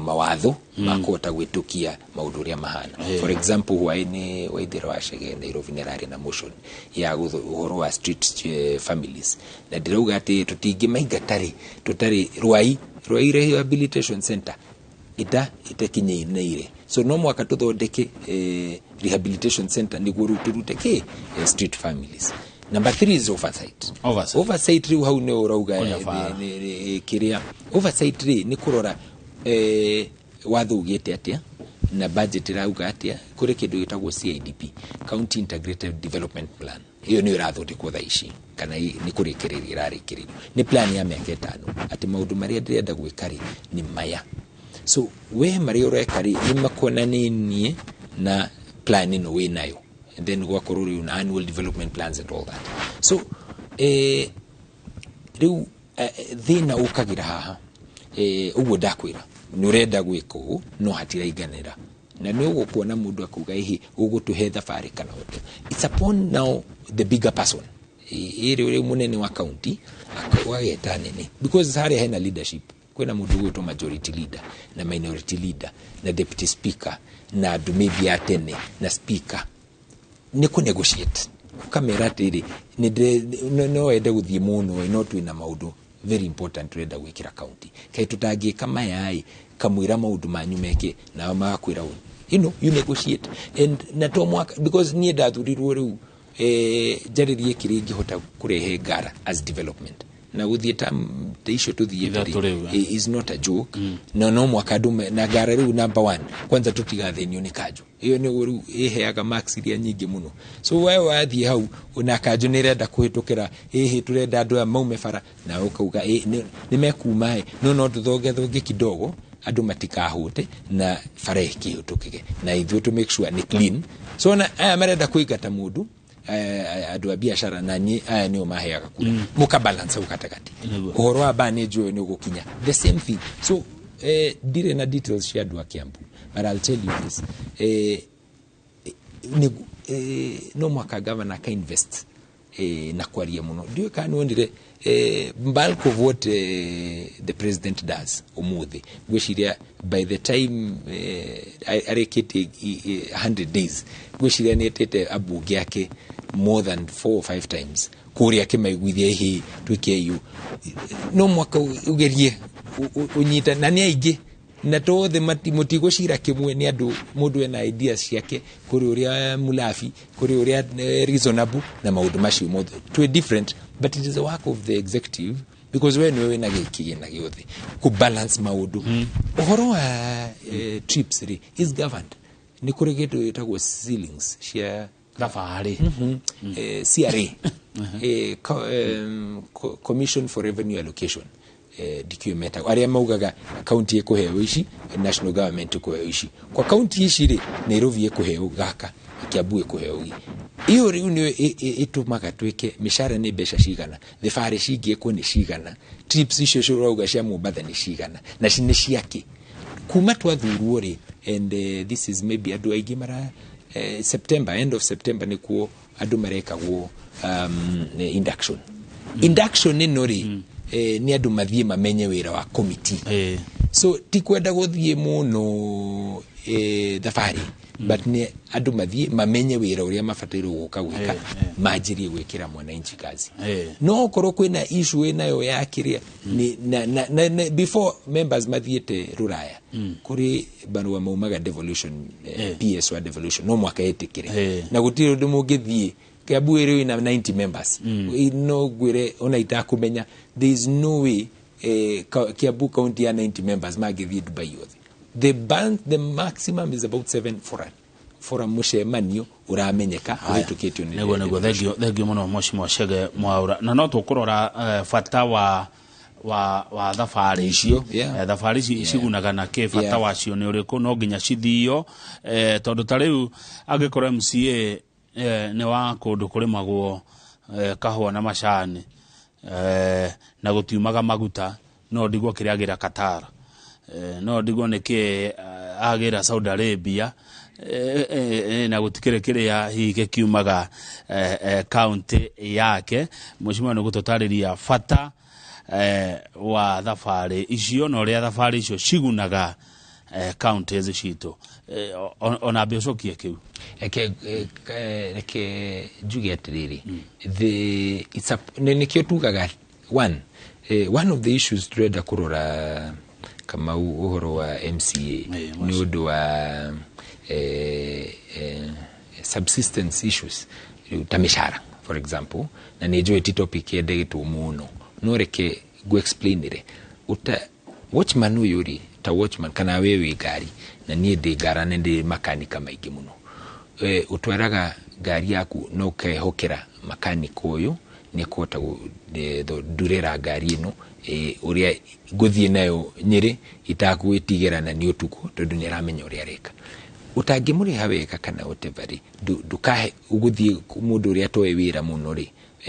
mawatho makũhota gwĩtũkia maũndũ ũrĩa mahana. For example, hwaĩ-inĩ Waithera wa Chege Nairobi nĩ ararĩ na motion ya ũhoro wa street families, na ndĩrauga atĩ tũtingĩmaingata rĩ tũtarĩ Rwai rehabilitation center ita itakinyanĩire, so no mwaka tũthondeke rehabilitation center nĩguo rĩu tũrute kĩ street families. Number three is oversight. Oversight. Oversight rĩu hau nĩ ũrauga Kũnya bara. Kĩrĩa oversight rĩ, nĩ kũrora watho ugĩte atĩa na budget ĩrauga atĩa. Kũrĩ kĩndũ gĩtagwo CIDP, County Integrated Development Plan, ĩyo nĩyo ĩrathondekwo thaa ici kana nĩ kũrĩkĩrĩria ĩrarĩkĩrĩrio. Nĩ plan ya mĩaka 5 atĩ maũndũ marĩa ndĩrenda gwĩka rĩ nĩ maya, so we marĩa ũreka rĩ nĩ makonanĩnie na plan ĩno wĩ nayo, and then gwakorwo rĩu na annual development plans and all that. So rĩu thĩna ũkagĩra haha, ũguo ndakwĩra nĩ ũrenda gwĩka ũũ no hatiraiganĩra. Na nĩ ũgũkuona mũndũ akauga ĩhĩ ũgũtũhe thabarĩ kana whatever. It's upon now the bigger person, ĩrĩ ũrĩa mũnene wa county, ageta nene, because harĩa hena leadership, kwĩna mũndũ ũgwĩtwo majority leader na minority leader na deputy speaker na andũ maybe a tene na speaker, nĩ kũ negotiate, ũkamera atĩrĩ, no wende gũthiĩ mũno ĩ, no twĩna maũndũ very important tũrenda gwĩkĩra county, kaĩ tũtangĩka maya ĩ, kamwĩra maũndũ manyu meke, nao magakwĩra ũũ. You negotiate and na to mwaka, because niĩ ndathurirwo rĩu, njarĩrie kĩrĩa ingĩhota kũrehe Ngara as development, na gũthiĩ ta icio tũthiĩte Ithatũ rĩu, rĩ, is not a joke. No mwaka andũ na Ngara rĩu, number one, kwanza tũtigathĩnio nĩ kanjũ ĩyo, nĩguo rĩu ĩheaga marks iria nyingĩ mũno. So we wathiĩ hau na kanjũ nĩ ĩrenda kũhĩtũkĩra ĩhĩ, tũrenda andũ aya maume bara, na ũkauga nĩ mekuma ĩ, no tũthonge kidogo andũ matikahũte na bara ĩkĩhĩtũkĩke, na ithuĩ to make sure nĩ clean. So na aya marenda kũingata mũndũ, andũ a biacara, na niĩ aya nĩo maheaga kura, mũka balance hau gatagatĩ. Ũhoro wa banage ũyũ nĩ ũgũkinya the same thing. So ndirĩ na details cia andũ a Kiambu, but I'll tell you this, no mwaka governor aka invest na kwaria mũno. Ndiũĩ kana nĩwonire bulk of what the president does ũmũthĩ. Ngwĩciria by the time arĩkĩtie 100 days, ngwĩciria nĩ etĩte ambunge ake more than four or five times kũrĩa akĩmaiguithia ĩhĩ twĩke iũ. No mwaka ũgerie ũnyita na nĩ aingĩ na tothe mũtigũcira kĩmwe, nĩ andũ mũndũ ena ideas ciake, kũrĩ ũrĩa mulafi, kũrĩ ũrĩa reasonable, na maũndũ macio mothe twĩ different, but it is the work of the executive, because we nĩwe wĩna gĩkĩ gĩna gĩothe kũ balance maũndũ. Ũhoro wa trips rĩ, is governed, nĩ kũrĩ kĩndũ gĩtagwo ceilings cia thabarĩ. CRA, Commission for Revenue Allocation, ndikĩũĩ metagwo, arĩa maugaga county ĩkũheo ici, national government ĩkũheo ici. Kwa county ici rĩ, Nairobi ĩkũheo gaka, Kiambu ĩkũheo gĩ. Iyo rĩu nĩyo ĩtũmaga twĩke mĩcara nĩ mbeca cigana, thabarĩ cingĩkwo nĩ cigana, trips icio ũrauga cia Mombatha nĩ cigana, na nĩ ciakĩ kuma twathurwo rĩ. And this is maybe andũ aingĩ mara September, end of September, nĩkuo andũ marekagwo induction. Induction ĩno rĩ, nĩ andũ mathiĩ mamenye wĩra wa committee. So ti kwenda gũthiĩ mũno thabarĩ, but nĩ andũ mathiĩ mamenye wĩra ũrĩa mabatairwo gũka gwĩka, manjĩrie gwĩkĩra mwananchi kazi. No okorwo kwĩna issue ĩnayo ya kĩrĩa na before members mathiĩte rũraya, kũrĩ barua maumaga devolution, PS wa devolution, no mwaka ĩtĩkĩre, na gũtirĩ ũndũ mũngĩthiĩ. Kiambu ĩrĩ ĩna 90 members. No ngwĩre ona itakũmenya, there is no way Kiambu county ya 90 members mangĩthiĩ Dubai yothe. The band, the maximum is about 7 for a mũcemanio ũramenyeka ũhĩtũkĩtio nĩ Nĩguo, thengio mũno, Mheshimiwa Chege Mwaura. Na no tũkũrora bata wa thabarĩ icio. Thabarĩ ici cigunaga na kĩ? Bata wacio nĩ ũrĩkũ? No nginya cithio, tondũ ta rĩu angĩkorwo MCA nĩ wa kũndũ kũrĩmagwo kahũa na macani, na gũtiumaga maguta, no ndigwo kĩrĩa agĩra Qatar, no ndigwo nĩkĩ agĩra Saudi Arabia, na gũtikĩrĩ kĩrĩa hihi gĩkiumaga county yake. Mheshimiwa nĩ gũtũtarĩria bata wa thabarĩ icio na ũrĩa thabarĩ icio cigunaga counties citũ. Ona mbe ũcokie kĩu. Reke njuge atĩrĩrĩ, the it's a nĩkĩo tugaga one of the issues tũrenda kũrora, Kamau, ũhoro wa MCA nĩ ũndũ wa subsistence issues, rĩu ta mĩcara for example, na nĩ njũĩ ti topic yendetwo mũno, no reke ngũ explainĩre. Ũta watchman ũyũ rĩ, ta watchman kana we wĩ ngari, na niĩ ndĩ ngara na ndĩ makanika maingĩ mũno, ũtwaraga ngari yaku na ũkehokera makanika ũyũ nĩ ekũhota ndurĩra ngari ĩno, ũrĩa ngũthiĩ nayo Nyĩrĩ itakũĩtigĩra na nĩ ũtukũ, tondũ nĩ aramenya ũrĩa areka. Ũtangĩmũrĩha wega kana whatever rĩ, ndũkahe ũgũthiĩ mũndũ ũrĩa atoĩ wĩra mũno rĩ,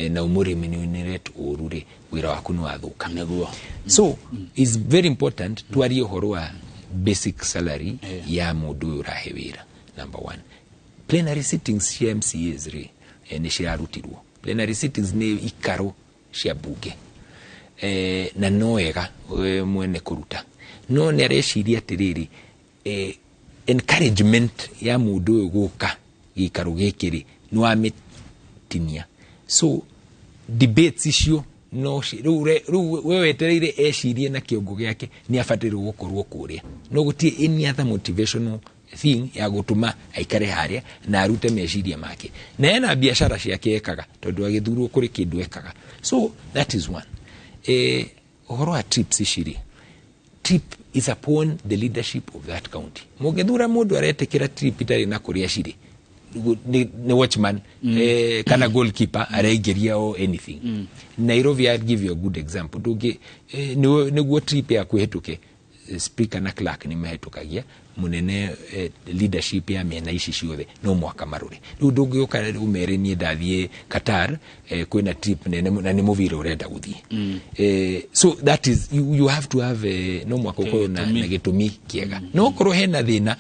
na ũmũremunerate ũru rĩ, wĩra waku nĩ wathũka. Nĩguo. So it's very important twarie ũhoro wa Basic salary ya mũndũ ũyũ ũrahe wĩra. Number one, plenary sittings cia MCAs rĩ, nĩ cirarutirwo. Plenary sittings nĩ ikaro cia bunge, na no wega mwene kũruta, no nĩ areciria atĩrĩrĩ, encouragement ya mũndũ ũyũ gũka gĩikaro gĩkĩ rĩ, nĩ wamĩtinia. So debates icio no rĩu we wetereire ecirie na kĩongo gĩake nĩ abataire gũkorwo kũrĩa, no gũtirĩ any other motivational thing ya gũtũma aikare harĩa na arute meciria make, na ena biacara ciake ekaga tondũ agĩthurwo kũrĩ kĩndũ ekaga. So that is one. Ũhoro wa trips ici rĩ, trip is upon the leadership of that county. Mũngĩthura mũndũ aretĩkĩra trip itarĩ na kũrĩa cirĩ, nĩ watchman, kana goalkeeper areingĩria o anything. Nairobi, I'll give you a good example. Ndũngĩ nĩguo trip yaku ĩhĩtũke, speaker na clerk nĩ mahĩtũkagia mũnene, leadership ya mĩena ici ciothe no mwaka marore. Rĩu ndũngĩũka ũmere niĩ ndathiĩ Qatar, kwĩna trip nene na nĩ mũbira ũrenda gũthiĩ. So that is you have to have, no mwaka ũkorwo na gĩtũmi kĩega. No okorwo hena thĩna,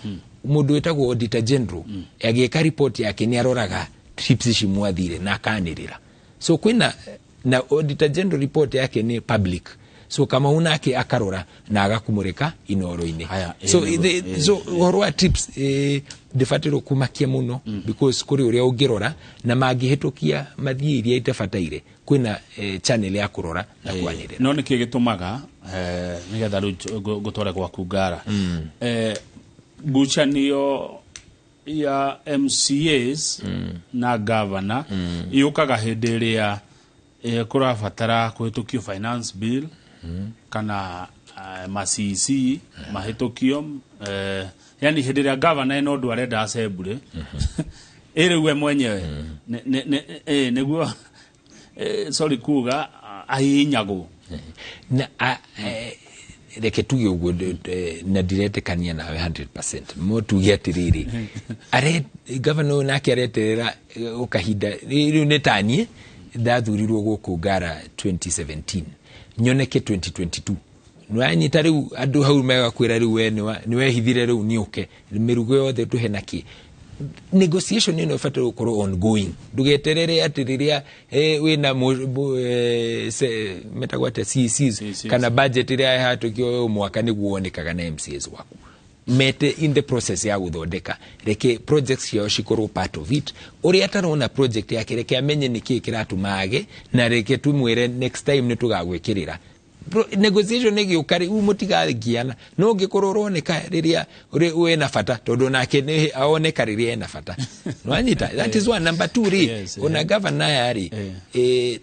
mũndũ wĩtagwo auditor general agĩka report yake nĩ aroraga trips ici mwathire na akanĩrĩra. So kwĩna na auditor general report yake nĩ public, so Kamau nake akarora na agakumũrĩka Inoro-inĩ. So so ũhoro wa trips, ndĩbatairwo kũmakia mũno, because kũrĩ ũrĩa ũngĩrora na mangĩhĩtũkia mathiĩ iria itabataire, kwĩna channel ya kũrora na kwanĩrĩra. No nĩkĩ gĩtũmaga, nĩgetha rĩu ngũtware gwaku Ngara, ngucanio ya MCAs na governor yũkaga hĩndĩ ĩrĩa kũrabatara kũhĩtũkio finance bill kana ma CEC mahĩtũkio, yani hĩndĩ ĩrĩa governor ena ũndũ arenda assembly ĩrĩ we mwenyewe nĩguo, sorry kuga, ahihinyagwo? Na reke tuge ũguo, na ndiretĩkania nawe 100%, mo tuge atĩrĩrĩ, are governor ũyũ nake areterera kahinda rĩu. Nĩ taniĩ ndathurirwo gũkũ Ngara 2017, nyoneke 2022, nĩwanyita rĩu andũ hau megakwĩra rĩu we nĩwehithire, rĩu nĩũke mĩrugo yothe tũhe nakĩ. Negotiation ĩno ĩbataire gũkorwo ongoing. Ndũgeterere atĩ rĩrĩa wĩna metagwo atĩa, CECs kana budget ĩrĩa ĩhatũkio ũyũ mwaka nĩguo wonekaga na MCAs waku. Mete in the process ya gũthondeka, reke projects ciao cikorwo part of it. Ũrĩa atarona project yake, reke amenye nĩkĩĩ kĩratũma age, na reke tumwĩre next time nĩ tũgagwĩkĩrĩra. Negotiation ĩgĩũka rĩu mũtigagiana, no ũngĩkorwo ũroneka rĩrĩa wĩna bata, tondũ nake nĩ aoneka rĩrĩa ena bata, nwanyita? That is one. Number two rĩ, ona governor aya rĩ,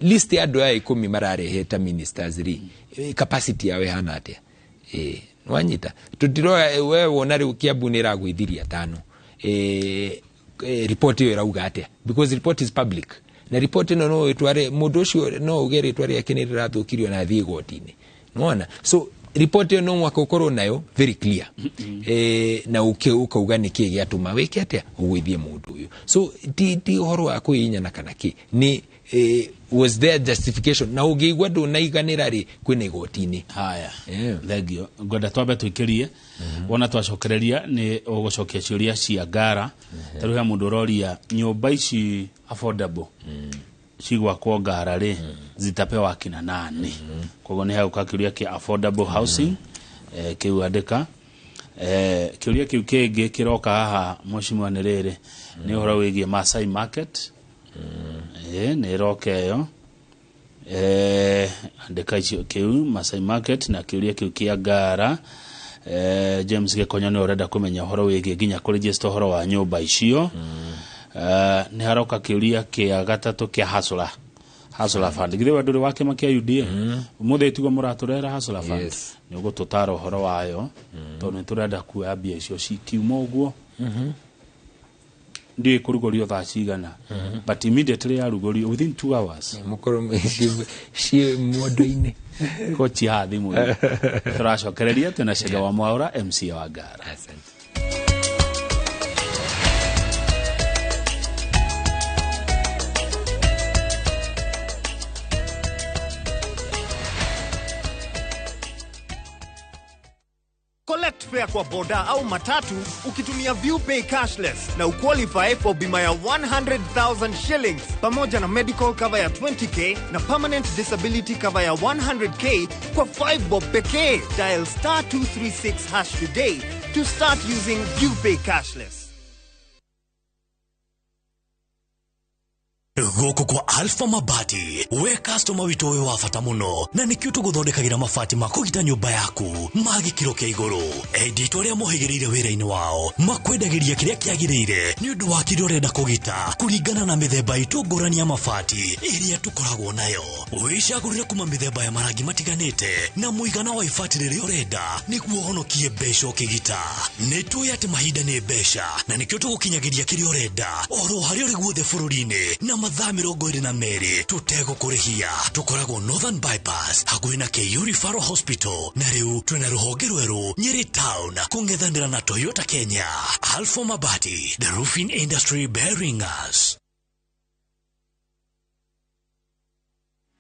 list ya andũ aya 10 marareheta ministers rĩ, capacity yao ĩhana atĩa? Nwanyita? Tũtiroya we wona rĩu Kiambu nĩ ĩragũithirie atano, report ĩyo ĩrauga atĩa? Because report is public, na report ĩno no ĩtware mũndũ ũcio, no uge rĩtwa rĩake nĩ rĩrathũkirio na athiĩ igoti-inĩ, nĩwona? So report ĩyo no mwaka ũkorwo nayo very clear, na ũkauga nĩkĩ gĩatũma wĩke atĩa, ũgũithie mũndũ ũyũ. So ti ũhoro wa kwĩinyana kana kĩ, nĩ was there justification, na ũngĩigua ndũnaiganĩra rĩ, kwĩna igoti-inĩ. Haya, thengio. Ngwenda twambe tũikĩrie, wona twacokereria nĩ ũgũcokia ciũria cia Ngara. Ta rĩu he mũndũ ũroria nyũmba ici affordable cigwakwo Ngara rĩ, zitapewa akina nani? Koguo nĩ hegũka kĩũria kĩa affordable housing, kĩu andĩka. Kĩũria kĩu kĩngĩ kĩroka haha, mheshimiwa, nĩ rĩrĩ, nĩ ũhoro wĩgiĩ Masai Market, nĩ ĩroka ĩyo. Andĩka icio kĩu Masai Market na kĩũria kĩu kĩa Ngara. James Gĩkonyo nĩ ũrenda kũmenya ũhoro wĩgiĩ nginya kũregister ũhoro wa nyũmba icio. Nĩ haroka kĩũria kĩa gatatũ kĩa Hustler Fund. Githĩ we ndũrĩ wa kĩama kĩa UDA? Ũmũthĩ tiguo mũratũrehera Hustler Fund? Yes. Nĩ ũgũtũtara ũhoro wayo, tondũ nĩ tũrenda kuoya mbia icio cikiuma ũguo. Ndiũĩ kũrugũrio thaa cigana, but immediately yarugũrio, within 2 hours mũkorwo ciĩ mondo-inĩ. Kochi haha thimũ-inĩ tũracokereria twĩna Chege wa Mwaũra, MCA wa Ngara. Asante. Collect fare kwa boda au matatu ukitumia ViewPay cashless na uqualify for bima ya 100,000 shillings pamoja na medical cover ya 20K na permanent disability cover ya 100K kwa 5 bob pekee. Dial star 236 hash today to start using ViewPay cashless. Gũkũ kwa Alpha Mabati, we customer witũ wĩ wa bata mũno, na nĩkĩo tũgũthondekagĩra mabati ma kũgita nyũmba yaku ma gĩkĩro kĩa igũrũ. Endia aitũ arĩa mohĩgĩrĩire wĩra-inĩ wao makwendagĩria kĩrĩa kĩagĩrĩire nĩ ũndũ wa kĩrĩa ũrenda kũgita kũringana na mĩthemba itũ ngũrani ya mabati ĩrĩa tũkoragwo nayo. Wĩcagũrĩre kuma mĩthemba ya marangi matiganĩte na mũigana wa ibati rĩrĩa ũrenda nĩguo ũhonokie mbeca ũkĩgita. Nĩ tũĩ atĩ mahinda nĩ mbeca na nĩkĩo tũgũkinyagĩria kĩrĩa ũrenda oro harĩa ũrĩ guothe bũrũri-inĩ na mathaa 22 tũtegũkũrĩhia. Tũkoragwo Northern Bypass hakuhĩ na KU Referral Hospital, na rĩu twĩna rũhonge rwerũ Nyeri Town kũng'ethanĩra na Toyota Kenya. Alpha Mabati, the roofing industry bearing us.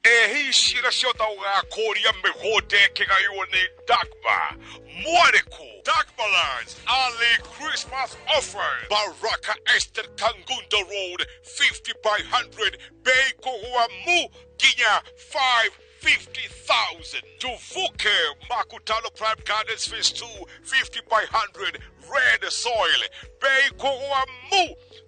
Ehi ciĩra ciothe ũgakũria mĩgũnda ĩkĩgaywo nĩ Dagmar Mwarĩku. Dagmar Lands early Christmas offer. Baraka Estate, Kangundo Road, 50 by 100, bei kũgũa mu nginya 550,000. Tuvuke Makutano Prime Gardens Phase 2, 50 by 100, red soil, bei kũgũa mu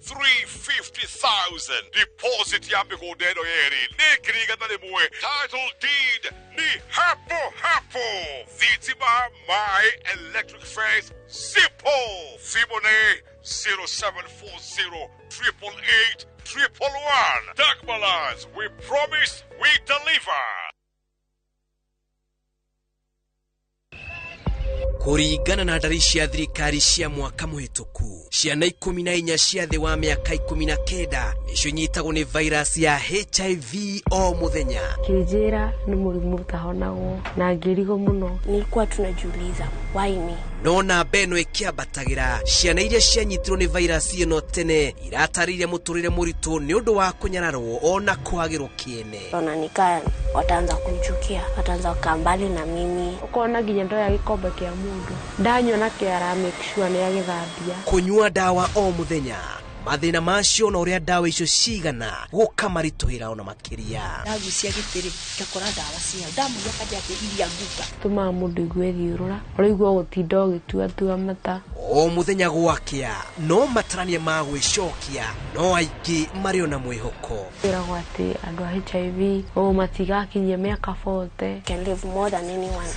350,000. Deposit ya mĩgũnda ĩno yerĩ nĩ 100,000. Title deed ni hapo hapo. Thitima, maĩ, electric fence, simple. Thimũ nĩ 0740 888 111. Dagmar Lands, we promise, we deliver. Kũringana na ndari cia thirikari cia mwaka mũhĩtũku, ciana 14 cia thĩ wa mĩaka 19 nĩcio inyitagwo nĩ virus ya HIV o mũthenya. Kĩnjĩra nĩ mũrimũ ũtahonagwo na ngĩrigwo mũno. Nilikuwa tunajiuliza why me. No namba ĩno ĩkĩambatagĩra, ciana iria cianyitirwo nĩ virus ĩno tene iratarĩirie mũtũrĩre mũritũ nĩ ũndũ wa kũnyararwo ona kwagĩrwo kĩene. Ona nikaa wataanza kunichukia, wataanza kukaa mbali na mimi. Ũkona nginya ndoya gĩkombe kĩa mũndũ ndanyua nakĩo ara make sure nĩ agĩthambia. Kũnyua ndawa o mũthenya, mathĩna macio na ũrĩa ndawa icio cigana gũkamaritũhĩra ona makĩria. Ndagucia gĩtĩrĩ ngakora ndawa ciao ndamũria kanja atĩ iria nguka tũmaga mũndũ igue thiũrũra ũraigua gũtinda ũgĩtuatua mata o mũthenya gwakĩa. No matarania ma gwĩcokia no aingĩ marĩ ona mwĩhoko. Ĩragwo atĩ andũ a HIV o matigakinyia mĩaka 40. Can live more than anyone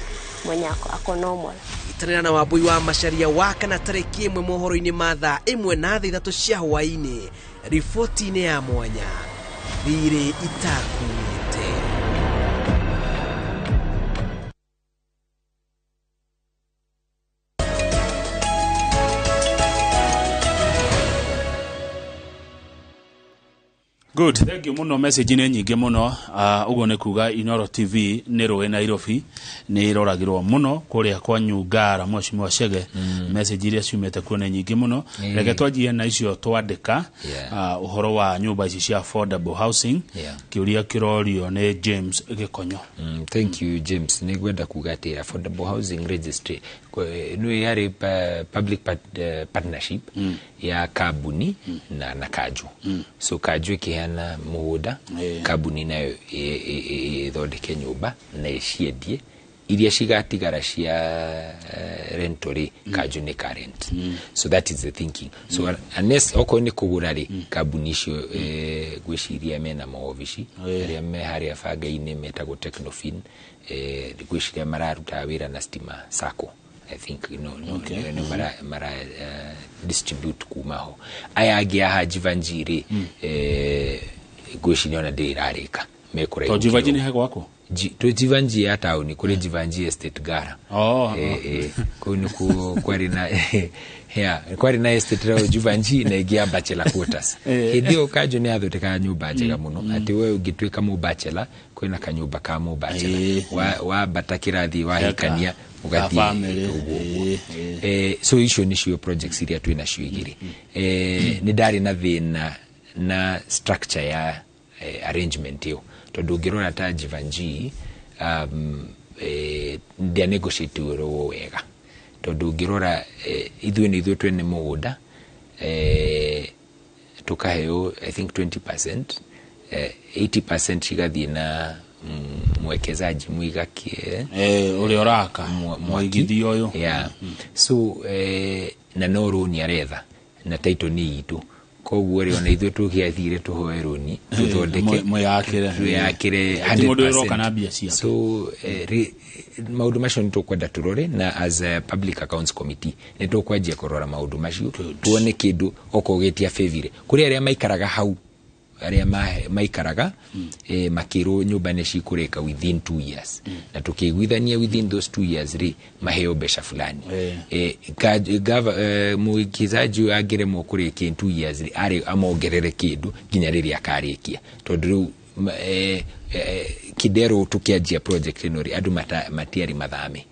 mwenye ako normal. Itanĩra na Wambui wa Macharia wa kana tarĩki 1 mohoro-inĩ ma thaa 1 na thaa 3 cia hwaĩ-inĩ, riboti-inĩ ya mwanya thirĩ itakuĩte. Good, thank you muno. Message nĩ nyingĩ mũno. Ũguo nĩ kuga Inoro TV nĩ rũĩ Nairobi nĩ ĩroragĩrwo mũno kũrĩa kwa Nyungara mheshimiwa Chege. Message iria ciumĩte kuo nĩ nyingĩ mũno. Reke twanjie na icio twandĩka ũhoro wa nyũmba ici cia affordable housing. Kĩũria kĩrorio nĩ James Gĩkonyo. Thank you James. Nĩ ngwenda kuga atĩ affordable housing registry nĩ yarĩ public partnership ya kambuni na kanju. So kanju ĩkĩheana mũgũnda, kambuni nayo ĩthondeke nyũmba na ĩciendie. Iria cigatigara cia rental rĩ, kanju nĩ ka rent. So that is the thinking. So unless okorwo nĩ kũgũra rĩ, kambuni icio ngwĩciria mena maobici arĩa me harĩa banga-inĩ metagwo Technofin. Ngwĩciria mararuta wĩra na Stima Sacco. I think no, okay. No, mara distribute kuma ho. Aya angĩ aha Jivanjii rĩ, ngwĩciria ona ndĩrĩ ĩrarĩka. To Jivanjii nĩ he gwakwo? To Jivanjii ya taũni, kũrĩ Jivanjii Estate Gara. Kũu nĩkuo kwarĩ na kwarĩ na estate rao Jivanjii na ĩngĩ ya bachelor quarters. Hĩndĩ ĩyo kanjũ nĩ yathondekaga nyũmba njega mũno, atĩ we ũngĩtuĩka mũbachelor kwĩna kanyũmba ka mũbachelor, wambata kĩrathi wahikania ũgathiĩ ũguo. So icio nĩcio projects iria twĩ nacio igĩrĩ. Nĩ ndarĩ na thĩna na structure ya arrangement ĩyo, tondũ ũngĩrora ta Jivanjii ndĩa negotiate wega. Tondũ ũngĩrora, ithuĩ nĩ ithuĩ twene mũgũnda, tukaheo I think 20%, 80% cigathiĩ na mwekezaji mwigaki. Ũrĩa ũraka, mũigithia ũyũ. Yeah. So na no rũni aretha na title nĩ itũ, koguo rĩ, ona ithuĩ tũgĩathire tũhoe rũni tũthondeke. Mwĩyakĩre. Twĩyakĩre. Ti mũndũ ũroka na mbia ciake. So maũndũ macio nĩ tũkwenda tũrore, na as a Public Accounts Committee nĩ tũkwanjia kũrora maũndũ macio, tuone kĩndũ okorwo gĩtia favor kũrĩ arĩa maikaraga hau, arĩa maikaraga makĩrwo nyũmba nĩ cikũrĩka within 2 years, na tũkĩiguithania within those 2 years rĩ, maheo mbeca fulani. Mũikizaji ũyũ angĩremwo kũrĩkia in 2 years rĩ, arĩ amongerere kĩndũ nginya rĩrĩa akarĩkia, tondũ rĩu Kidero tũkĩanjia project ĩno rĩ, andũ matiarĩ mathame.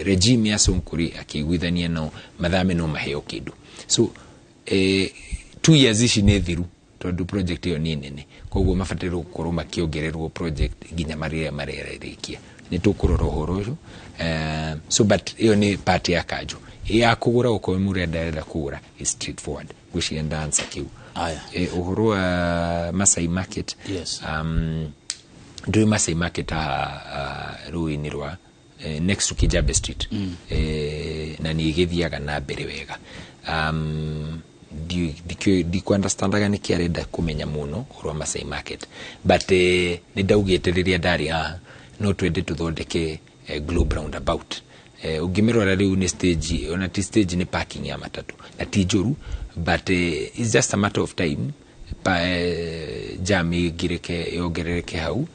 Regime ya Sonko rĩ, akĩiguithania nao mathame no maheo kĩndũ. So 2 years ici nĩ thiru, tondũ project ĩyo nĩ nene, koguo mabataire gũkorwo makĩongererwo project nginya marĩa marerĩkia. Nĩ tũkũrora ũhoro ũcio. So but ĩyo nĩ part ya kanjũ ya kũgũra. Okorwo mũrenda arenda kũgũra is straightforward, ngwĩciria ndanswer kĩu. Aya. Ũhoro wa Masai Market, ndũĩ Masai Market haha rũĩ-inĩ rwa next to Kijabe Street, na nĩ ĩgĩthiaga na mbere wega. Ndikũ-understandaga nĩkĩ arenda kũmenya mũno ũhoro wa Masai Market, but nĩ ndaugĩte rĩrĩa ndarĩ haha no twende tũthondeke Globe roundabout. Ũngĩmĩrora rĩu nĩ stage, ona ti stage, nĩ parking ya matatũ, na ti njũru, but it's just a matter of time pa, jam ĩngĩrĩke yongerereke hau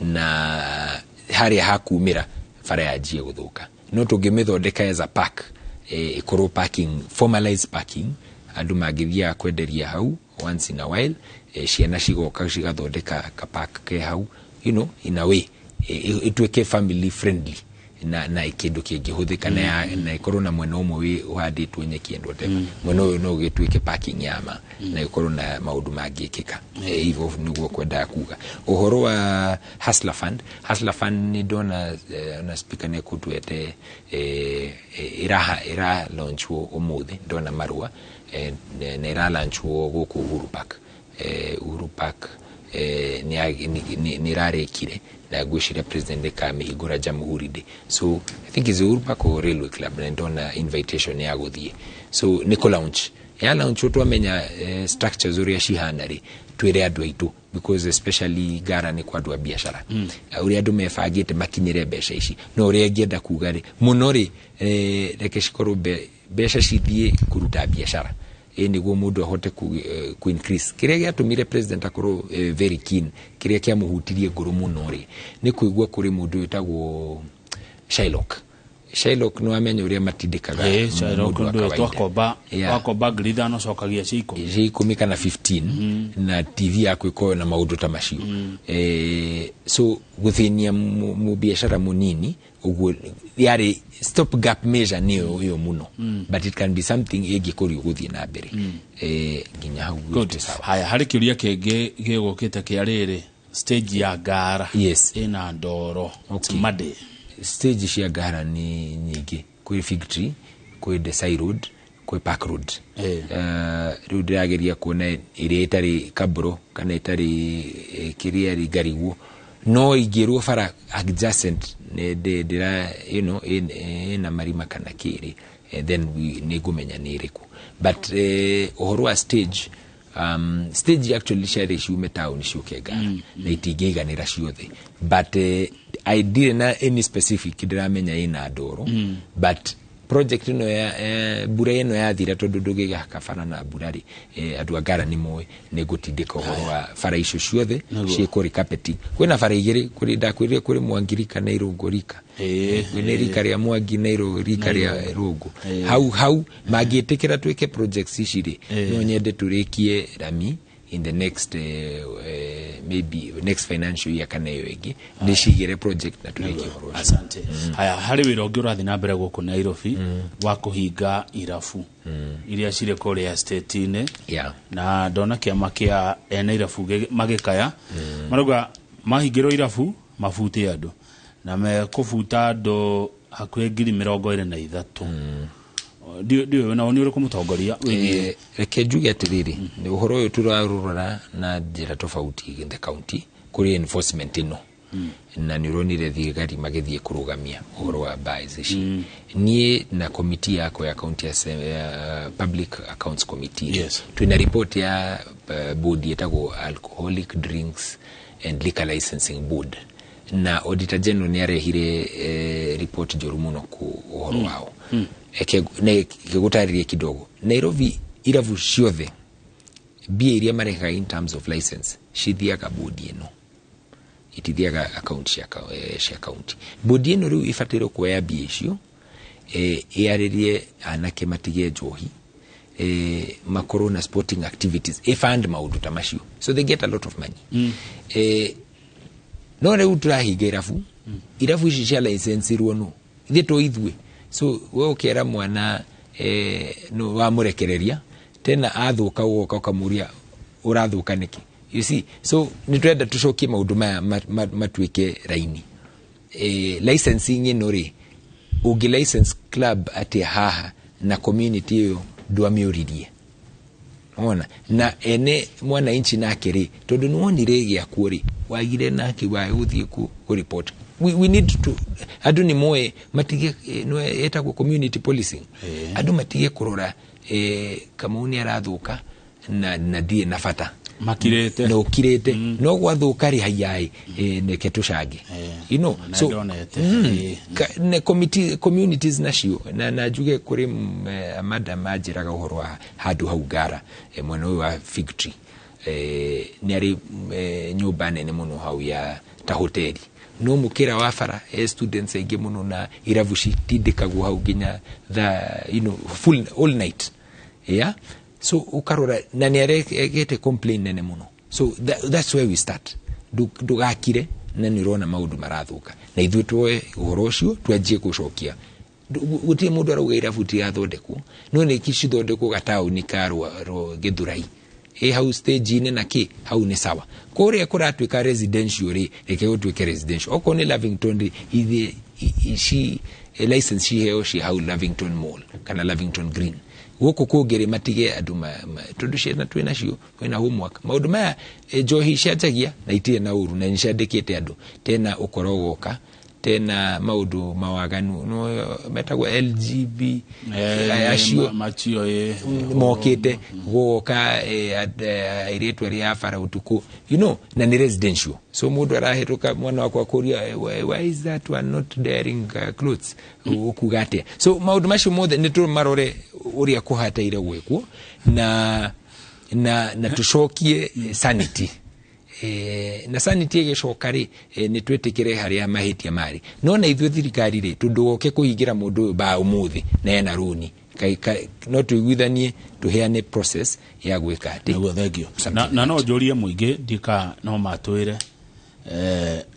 na harĩa hakumĩra bara yanjie gũthũka. No tũngĩmĩthondeka as a park, ĩkorwo parking, formalized parking, andũ mangĩthiaga kwenderia hau once in a while, ciana cigoka cigathondeka kapark ke hau, in a way ĩtuĩke family friendly na kĩndũ kĩngĩhũthĩka na ĩkorwo na mwena ũmwe wĩ ũhandĩtwo nyeki and whatever, mwena ũyũ no ũgĩtuĩke parking ya ma na ĩkorwo na maũndũ mangĩkĩka. Hivyo nĩguo kwendaga kuga. Ũhoro wa Hustler Fund, Hustler Fund nĩ ndona na speaker nĩ ekũtwete ĩra launchwo ũmũthĩ, ndona marũa, na ĩra launchwo gũkũ Uhuru Park. Uhuru Park nĩ ĩrarĩkire na ngwĩciria president nĩkamĩhingũra Jamhuri Day. So I think is Uhuru Park or Railway Club, na ndona invitation ya gũthiĩ. So nĩ kũ launch ya launch, twamenya structures ũrĩa cihana rĩ, twĩre andũ aitũ, because especially Ngara nĩ kwa andũ a biacara, ũrĩa andũ mebangĩte makinyĩre mbeca ici. No ũrĩa ingĩenda kuga rĩ mũno rĩ, reke cikorwo mbeca cithiĩ kũruta biacara, ĩ nĩguo mũndũ ahote ku increase. Kĩrĩa gĩatũmire president akorwo very keen, kĩrĩa kĩamũhutirie ngoro mũno rĩ, nĩ kũigua kũrĩ mũndũ wĩtagwo Shylock. Shylock nĩ wamenya ũrĩa matindĩkaga Shylock. Mũndũ wa ndũĩ kawaida. Twakomba wakomba 5,000 cokagia cia 10. Cia 10 kana 15 na TV yaku ĩkorwo na maũndũ ta macio. So gũthĩnia mũbiacara mũnini ũguo yarĩ stop gap measure nĩyo ĩyo mũno, but it can be something ĩngĩkũrio gũthiĩ na mbere. Nginya hau. Good. Haya, harĩ kĩũria kĩngĩ gĩgũkĩte kĩa rĩrĩ, stage ya Ngara ĩna ndoro. Monday. Stage cia Ngara nĩ nyingĩ, kwĩ Fig Tree, kwĩ Desai Road, kwĩ Park Road. Rĩu ndĩrageria kuona ĩrĩa ĩtarĩ kabro kana ĩtarĩ kĩrĩa rĩ ngariguo, no ingĩrwo bara adjacent nĩ ndĩra ĩna marima kana kĩrĩ, then nĩ ngũmenya nĩ ĩrĩkũ. But ũhoro wa stage, stage actually ciarĩ ciume town ciũke Ngara, na itingĩiganĩra ciothe, but I ndirĩ na any specific ndĩramenya ĩna ndoro. But project ĩno ya mbura ĩno yathira, tondũ ndũngĩgaka bara na mbura rĩ, andũ a Ngara nĩ moĩ nĩ ngũtindĩka ũhoro wa bara icio ciothe ciĩkwo recarpeting. Kwĩna bara igĩrĩ, kũrĩ ndakwĩrire kũrĩ Mwangi rika na Irũngũ rika. Kwĩna rika rĩa Mwangi na rika rĩa Irũngũ. Hau hau mangĩtĩkĩra twĩke projects ici rĩ, no nyende tũrĩkie rami in the next maybe next financial year kana ĩyo ĩngĩ, ndĩcigĩre project na tũrĩkie ũhoro ũcio. Asante. Haya, harĩ wĩra ũngĩ ũrathiĩ na mbere gũkũ Nairobi wa kũhinga irabu iria cirĩ kũrĩa state-inĩ, na ndona kĩama kĩa ene irabu magĩkaya, marauga mahingĩrwo irabu mabute andũ na mekũbuta andũ. Hakuhĩ 23,000. Ndiũĩ nao nĩ ũrĩkũ mũtongoria wĩgiĩ. Reke njuge atĩrĩrĩ, nĩ ũhoro ũyũ tũrarũrora na njĩra tofauti in the county kũrĩ enforcement ĩno, na nĩ ũronire thigari magĩthiĩ kũrũgamia ũhoro wa bars ici. Niĩ na committee yakwa ya county ya public accounts committee, twĩna report ya board ĩtagwo Alcoholic Drinks and Liquor Licensing Board, na Auditor General nĩ arehire report njũru mũno ku ũhoro wao. Eke gũtarĩria kidogo, Nairobi irabu ciothe mbia iria marehaga in terms of license cithiaga board ĩno, itithiaga account cia county. Board ĩno rĩu ĩbataire kuoya mbia icio, ĩarĩrie anake matige njohi, makorwo na sporting activities, ĩfund maũndũ ta macio, so they get a lot of money. No rĩu tũrahinga irabu. Irabu ici cia licensirwo no ithuĩ to ithuĩ, so we ũkera mwana, no wamũrekereria tena athũka, ũgoka ũkamũria ũrathũka nĩkĩ, you see? So nĩ twenda tũcokie maũndũ maya matuĩke raini. Licensing ĩno rĩ, ũngĩ license club atĩa haha na community ĩyo ndwamĩũririe? Ona na ene mwananchi nake rĩ, tondũ nĩ wonire gĩakuo rĩ, wagire nake wa gũthiĩ ku report. We need to andũ nĩ moe matige, nĩ ĩtagwo community policing. Andũ matige kũrora, Kamau nĩ arathũka na ndirĩ na bata. Makirĩte. Na ũkirĩte, no gwathũka rĩ, haiyaĩ, neke tũcange. Na So ndonete. Na communities nacio na njuge kũrĩ madam anjĩraga ũhoro wa handũ hau Ngara, mwena ũyũ wa Fig Tree, nĩ arĩ nyũmba nene mũno hau ya ta hoteli, no mũkĩra wa bara, students aingĩ mũno na irabu citindĩkagwo hau nginya thaa full all night, yeah. So ukarora na nĩ aregete complain nene mũno. So that's where we start. Ndũgakire na nĩ ũrona maũndũ marathũka, na ithuĩ tuoe ũhoro ũcio twanjie gũcokia. Gũtirĩ mũndũ arauga irabu itigathondekwo, no nĩ cithondekwo gataũni ka Gĩthurai ĩ hau stage-inĩ na kĩ hau nĩ sawa. Kũrĩa kũratuĩka residential rĩ, reke gũtuĩke residential. Okorwo nĩ Lavington rĩ, ithe ci license ciheo ci hau Lavington Mall kana Lavington Green. Gũkũ kũngĩ rĩ, matige andũ tondũ ciana twĩ nacio kwĩna homework. Maũndũ maya, njohi cianjagia na itirĩ na ũru na nĩ ciandĩkĩte andũ tena, ũkorwo woka tena maũndũ mawaganu no metagwo LGB acio macio ĩ mokĩte gũgoka, airĩtu arĩa a bara ũtukũ, na nĩ residential. So mũndũ arahĩtũka, mwana wakwa kũria, "Why is that one not wearing clothes?" Ũkuga atĩa? So maũndũ macio mothe nĩ tũmarore ũrĩa kũhataire gwĩkwo na tũcokie sanity. Na sanity ĩgĩcoka rĩ, nĩ twĩtĩkĩre harĩa mahĩtia marĩ, no na ithuĩ thirikari rĩ, tũndũgoke kũhingĩra mũndũ ũyũ ba ũmũthĩ na ena rũni. No tũiguithanie tũheane process ya gwĩka atĩ Nĩguo, thengio. Na no njũrie mũingĩ ndika no matwĩre,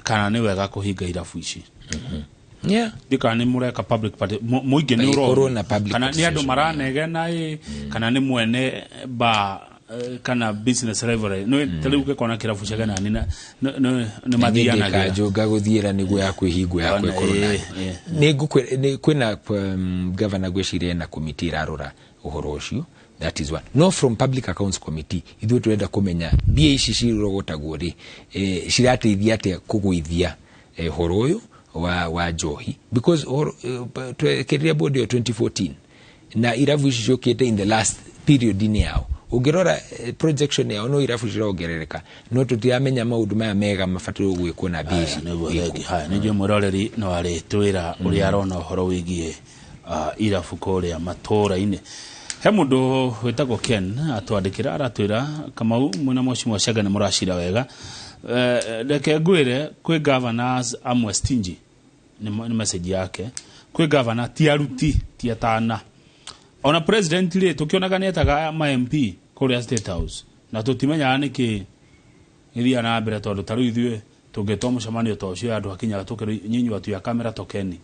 kana nĩ wega kũhinga irabu ici. Ndika nĩ mũreka public party mũingĩ nĩ Ĩkorwo ũrona na public kana nĩ andũ participation. Maranegena ĩ kana nĩ mwene ba, kana business rivalry nĩ ta rĩu ũngĩkona kĩrabu cia Kenani na nĩ mathianagia. Njũnga gũthiĩra nĩguo ya kwĩhingwo ya Ona, kwĩkorwo nayo. Nĩ ngũkwĩra kwĩna governor ngwĩciria ena committee ĩrarora ũhoro ũcio. That is one. No from public accounts committee ithuĩ tũrenda kũmenya mbia ici cirogotagwo rĩ, cirateithia atĩa kũgũithia ũhoro ũyũ wa njohi, because ũhoro, twekĩrire board ĩyo 2014 na irabu ici ciũkĩte in the last period inĩ yao. Ũngĩrora projection yao, no irabu cirongerereka, no tũtiramenya maũndũ maya mega mabatairwo gwĩkwo na mbia ici. Nĩguo, thengi. Haya, nĩ njũĩ mwĩroreri no arĩtwĩra ũrĩa arona ũhoro wĩgiĩ irabu kũrĩa matũũra-inĩ. He mũndũ wĩtagwo Ken atwandĩkĩra, aratwĩra, "Kamau mwĩna Mheshimiwa Cenge nĩ mũracira wega. Reke ngwĩre kwĩ governors amwe stingy." Nĩ message yake. Kwĩ governor ti aruti ti atana, ona president rĩ tũkĩonaga nĩ etaga ma MP kũrĩa State House na tũtimenyaga nĩkĩ gĩthiaga na mbere, tondũ ta rĩu ithuĩ tũngĩtwo mũcemanio ta ũcio andũ hakinyaga tũkĩrwo nyinyi watu ya kamera tokeni,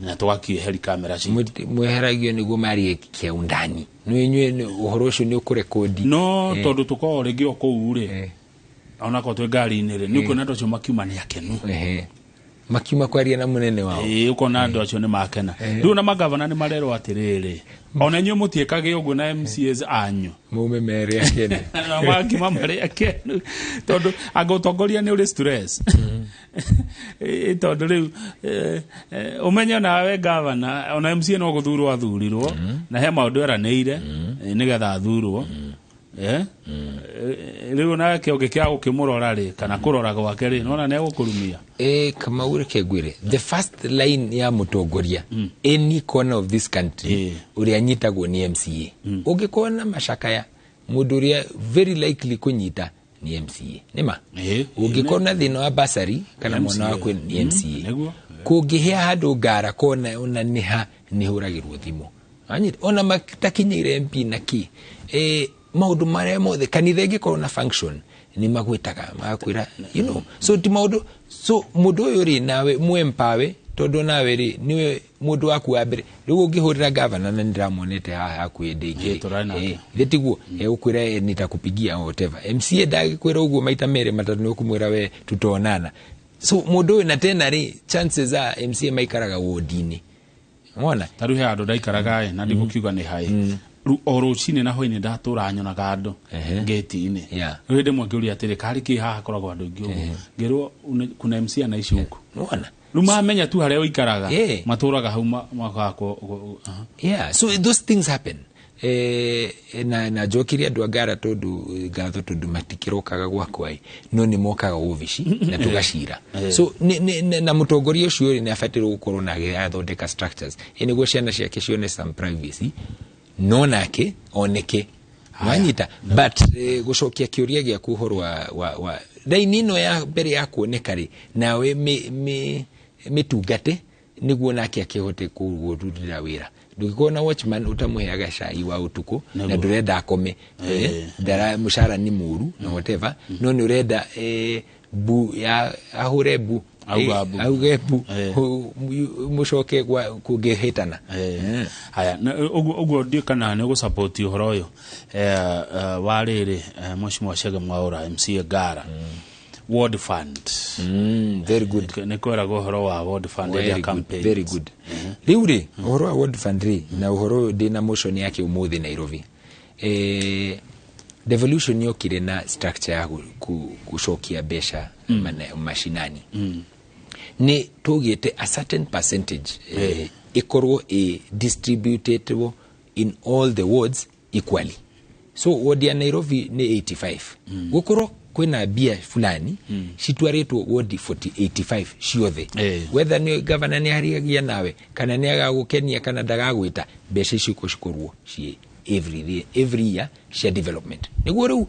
na tũgakĩeheri kamera citũ. Mweheragio nĩguo marie kia undani, no inyuĩ ũhoro ũcio nĩ ũkũrekodi. No tondũ tũkoragwo rĩngĩ o kũu rĩ, onakorwo twĩ ngari-inĩ rĩ, nĩ ũkuona andũ acio makiuma nĩ akenu. Makiuma kwaria na munene wao. Ĩĩ, ũkona andũ acio nĩ makena. Rĩu na magavana nĩ marerwo atĩrĩrĩ, ona inyuĩ mũtiĩkage ũguo na MCAs anyu. Mume mere akene. Na makima marĩ akenu, tondũ anga ũtongoria nĩ ũrĩ stress. Ĩ, tondũ rĩu ũmenye nawe gavana ona MCA no gũthurwo athurirwo na he maũndũ eranĩire nĩgetha athurwo. Rĩu nawe kĩo kĩa gũkĩmũrora rĩ, kana kũrora gwake rĩ, nona nĩ egũkũrumia. Kamau, reke ngwĩre, the first line ya mũtongoria any corner of this country ũrĩa anyitagwo nĩ MCA. Ũngĩkorwo na macakaya, mũndũ ũrĩa very likely kũnyita nĩ MCA. Nĩma ũngĩkorwo na thĩna wa basari kana mwana MCA. waku nĩ MCA. Nĩguo. Kũngĩhĩa handũ ngara kona ona nĩha nĩhũragĩrwo thimũ. Wanyita? Ona matakinyĩire MP na kĩ, maũndũ marĩa mothe kanitha ĩngĩkorwo na function nĩ magwĩtaga magakwĩra, so ti maũndũ. So mũndũ ũyũ rĩ, nawe mwĩmpawe, tondũ nawe rĩ nĩwe mũndũ waku wa mbere. Rĩu ũngĩhũrĩra gavana, na nĩndĩramuonete haha hakuhĩ ndĩngĩ, Tũrarĩ nake. Ithe tiguo egũkwĩra, "Nitakupigia," or whatever. MCA ndagĩkwĩra ũguo maita merĩ matatũ, nĩ ũkũmwĩra we tutaonana. So mũndũ ũyũ na tena rĩ, chances are MCA maikaraga wodi-inĩ, wona. Ta rĩu he handũ ndaikaraga ĩ, na ndigũkiuga nĩ haĩ. Rĩu o rũcinĩ na hwainĩ ndatũra nyonaga andũ ngĩti-inĩ. Rĩu hĩndĩ ĩmwe ngĩũria atĩrĩ, karĩ kĩ haha koragwo andũ aingĩ ũguo? Ngĩrwo kuna MC anaishi huku. Wona. Rĩu mamenya tu harĩa ũikaraga, matũraga hau makaga aha. Yeah, so those things happen. Na njokirie andũ a Ngara tondũ ngatho, tondũ matikĩrokaga gwakwa ĩ, no nĩ mokaga obici na tũgacira. So na mũtongoria ũcio rĩ, nĩ abatairwo gũkorwo na athondeka structures nĩguo ciana ciake cione some privacy, no nake oneke, wanyita. But gũcokia kĩũria gĩaku ũhoro wa raini ĩno ya mbere ya kuoneka rĩ, nawe mĩtungate nĩguo nake akĩhote kũrutĩra wĩra. Ndũngĩkorwo na watchman ũtamũheaga cai wa ũtukũ na ndũrenda akome. Ndara mũcara nĩ mũru na whatever, no nĩ ũrenda bu ya ahũre bu. Auga bu. Auge bu. Mũcoke kũngĩhĩtana. Haya, ũguo ũguo ndiũ kana nĩ ũgũsupport ũhoro ũyũ wa rĩrĩ, Mheshimiwa Chege Mwaura, MCA Ngara, Ward Fund. Very good. Nĩ kweragwo ũhoro wa Ward Fund Very area good, campaigns. Very good. Rĩu rĩ, ũhoro wa Ward Fund rĩ, na ũhoro ũyũ ndĩna motion yake ũmũthĩ Nairobi. Devolution yokire na structure ya gũcokia mbeca mashinani. Nĩ tũgĩte a certain percentage ĩkorwo ĩ distributed in all the wards equally. So ward ya Nairobi nĩ 85, gũkorwo kwĩna mbia fulani citwarĩtwo ward 40 85 ciothe, whether nĩ governor nĩ ariagia nawe kana nĩ agagũkenia kana ndagagwĩta, mbeca icio cikorwo ciĩ every year cia development, nĩguo rĩu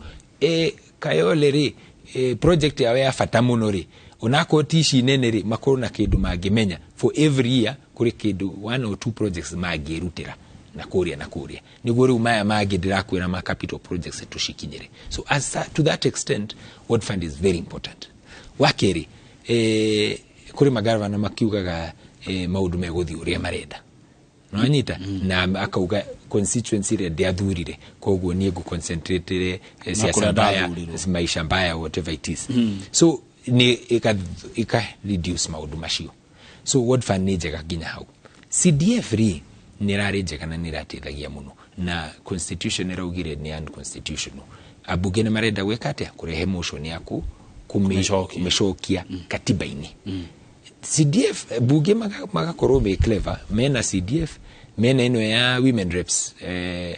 Kayole rĩ, project yao ya bata mũno rĩ, onakorwo ti ici nene rĩ, makorwo na kĩndũ mangĩmenya for every year kũrĩ kĩndũ one or two projects mangĩrutĩra na kũrĩa na kũrĩa, nĩguo rĩu maya mangĩ ndĩrakwĩra ma capital projects tũcikinyĩre. So as to that extent, ward fund is very important. Wa kerĩ, kũrĩ magavana makiugaga maũndũ megũthiĩ ũrĩa marenda, nwanyita, na akauga constituency ĩrĩa ndĩathurire, koguo niĩ ngũconcentrate siasa kũrĩa mbaya, ndathurirwo. Maisha mbaya, whatever it is. So nĩ ika reduce maũndũ macio. So ward fund nĩ njega nginya hau. CDF rĩ, nĩ ĩrarĩ njega na nĩ ĩrateithagia mũno, na constitution ĩraugire nĩ unconstitutional. Ambunge nĩ marenda gwĩka atĩa? Kũrehe motion ya Kũmĩcokia. kũmĩcokia katiba-inĩ CDF. Bunge magakorwo me clever, mena CDF, mena ĩno ya women reps,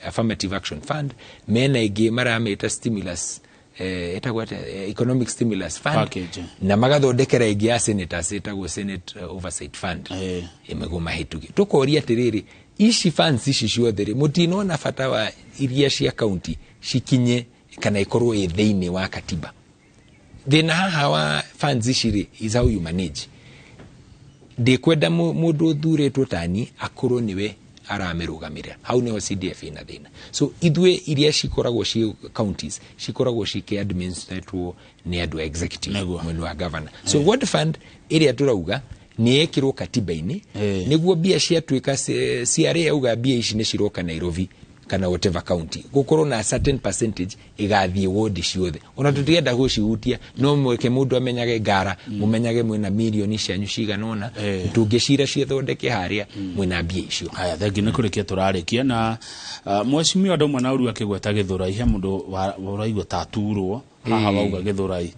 affirmative action fund, mena ĩngĩ maramĩta stimulus, ĩtagwo atĩa? Economic stimulus fund. Package. Na magathondekera ĩngĩ ya senators ĩtagwo Senate oversight fund, ĩmĩguo mahĩtũkie. Tũkoria atĩrĩrĩ, ici funds ici ciothe rĩ, mũtinona bata wa iria cia county cikinye kana ikorwo ĩ thĩinĩ wa katiba? Thĩna haha wa funds ici rĩ is how you manage. Ndikwenda mũndũ ũthurĩtwo tani akorwo nĩwe aramĩrũgamĩrĩra. Hau nĩho CDF ĩna thĩna. So ithuĩ iria cikoragwo ciĩ counties cikoragwo cikĩ-administratwo nĩ andũ a executive mwena wa governor. So ward fund ĩrĩa tũrauga nĩ yekĩrwo katiba-inĩ, nĩguo mbia ciatuĩka CRA yauga mbia ici nĩ ciroka Nairobi. Kana whatever county, gukorwo na certain percentage igathiĩ wodi ciothe. Ona tũtirenda gũcihutia, no mweke mũndũ amenyage ngara, mũmenyage mwĩna mirioni cianyu cigana ũna, tũngĩcira ciathondeke harĩa mwĩna mbia icio. Haya, thengi nĩ kũrĩkia tũrarĩkia na mheshimiwa ndauma na ũru akĩgweta Gĩthũrai, he mũndũ ũraigua ta aturwo haha. Wauga Gĩthũrai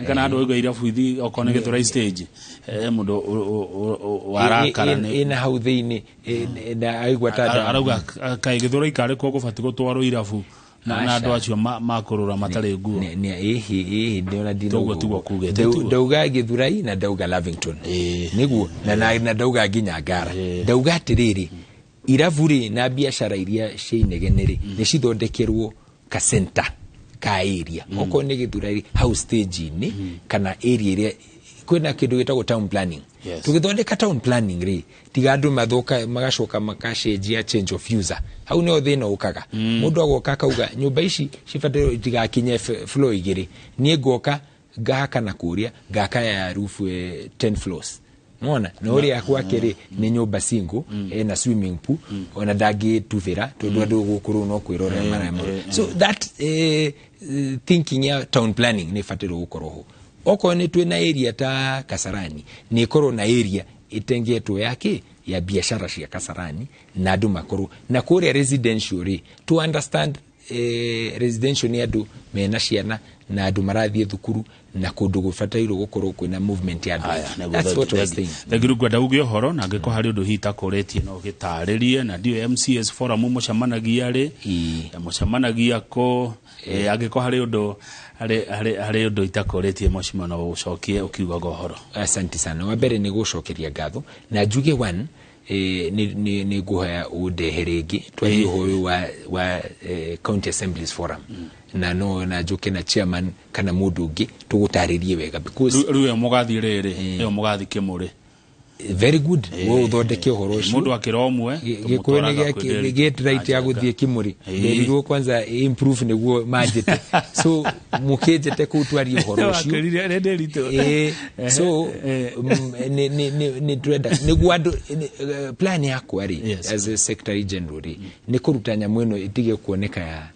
kana andũ oiga irabu ithi okorwo nĩ Gĩthũrai stage, he mũndũ warakara nĩ ĩna hau thĩinĩ na aigua ta arauga kaĩ Gĩthũrai karĩ ko gũbatiĩ gũtwarwo irabu na andũ acio makũrũra matarĩ nguo. Ĩhĩ ĩhĩ, ndĩona. Toguo tiguo kugĩte, tiguo. Ndauga Gĩthurai na ndauga Lavington nĩguo na ndauga nginya Ngara. Ndauga atĩrĩrĩ, irabu rĩ na biacara iria cia inegene rĩ, nĩ cithondekerwo ka center ka area, okorwo nĩ Gĩthurai hau stage-inĩ kana area ĩrĩa kwĩna kĩndũ gĩtagwo town planning. Tũgĩthondeka town planning rĩ, tiga andũ mathoka magacoka makacenjia, change of user, hau nĩho thĩna ũkaga. Mũndũ agoka akauga nyũmba ici cibatairwo itigakinye floor 2, niĩ ngoka ngahaka na kũrĩa ngaka ya roof 10 floors. Mona na ũrĩa gwake rĩ nĩ nyũmba single, ena swimming pool, ona ndangĩtubĩra tondũ andũ gũkũ rĩu no kwĩrorera maramorora. So that thinking ya town planning nĩ ĩbatairwo gũkorwo ho. Okorwo nĩ twĩna area ta Kasarani, nĩ ĩkorwo na area ĩtengetwo yake ya biashara cia Kasarani na andũ makorwo na kũrĩa residential rĩ, to understand residential nĩ andũ mena ciana na andũ marathiĩ thukuru na kũndũ gũbatairwo gũkorwo kwĩna movement ya andũ aingĩ. That's what I was saying. Thengiũ. Ngwenda uge ũhoro na angĩkorwo harĩ ũndũ hihi itakũrĩtie no ũgĩtarĩrie, na ndiũ MCS forum mũcemanagia rĩ na mũcemanagia kũ? Angĩkorwo harĩ ũndũ harĩ ũndũ itakũrĩtie, mheshimiwa, no ũcokie ũkiugaga ũhoro. Asante sana. Wa mbere nĩ gũcokeria ngatho na njuge one, nĩ ngũhoya ũndehe rĩngĩ twarie ũhoro ũyũ wa county assemblies forum, na no na njoke na chairman kana mũndũ ũngĩ tũgũtarĩrie wega because Rĩu ĩyo mũgathiĩ rĩrĩ, ĩyo mũgathiĩ Kĩmũrĩ. Very good, we ũthondeke ũhoro ũcio. Mũndũ akĩra ũmwe. Gĩkũyũ nĩ gĩat right ya gũthiĩ Kĩmũrĩ. Nderirwo kwanza improve nĩguo manjĩte, so mũkĩnjĩte kũu twarie ũhoro ũcio. Wakĩrire rĩndĩ. Ĩĩ, so nĩ twenda nĩguo andũ plan yakwa rĩ as a secretary general rĩ nĩ kũruta nyamũ ĩno ĩtige kuoneka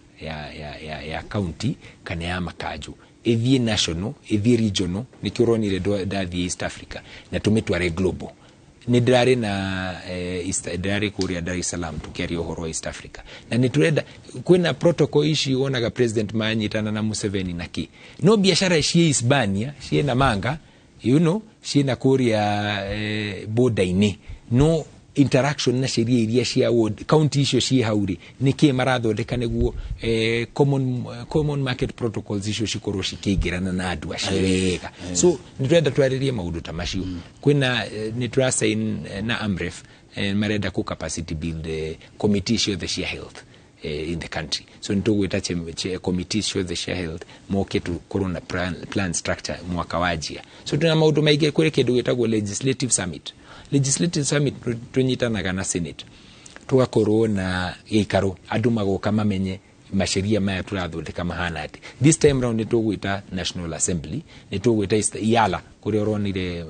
ya county kana ya makanjũ, ĩthiĩ national, ĩthiĩ regional. Nĩkĩo ũronire ndathiĩ East Africa na tũmĩtware global. Nĩ ndĩrarĩ na ndĩrarĩ kũrĩa Dar es Salaam tũkĩaria ũhoro wa East Africa, na nĩ tũrenda kwĩna protocol ici wonaga president manyitana na Museveni na kĩ, no biacara ciĩ Hispania, ciĩ Manga, ciĩna kũrĩa border-inĩ, no interaction na sheria iria cia ward county icio ciĩ hau rĩ, nĩ kĩ marathondeka nĩguo common market protocols icio cikorwo cikĩingĩrana na andũ acio wega. So nĩ tũrenda twarĩrie maũndũ ta macio. Kwĩna nĩ tũrasign na AMREF, marenda kũ capacity build committee ciothe cia health in the country, so nĩ tũgwĩta committee ciothe cia health moke tũkorwo na plan structure mwaka wanjia. So tuna maũndũ maingĩ. Kwĩ kĩndũ gĩtagwo legislative summit. Legislative summit tũnyitanaga na senate, tũgakorwo na gĩikaro andũ magoka mamenye maceria maya tũrathondeka mahana atĩ. This time round nĩ tũgwĩta National Assembly, nĩ tũgwĩta Yala kũrĩa ũronire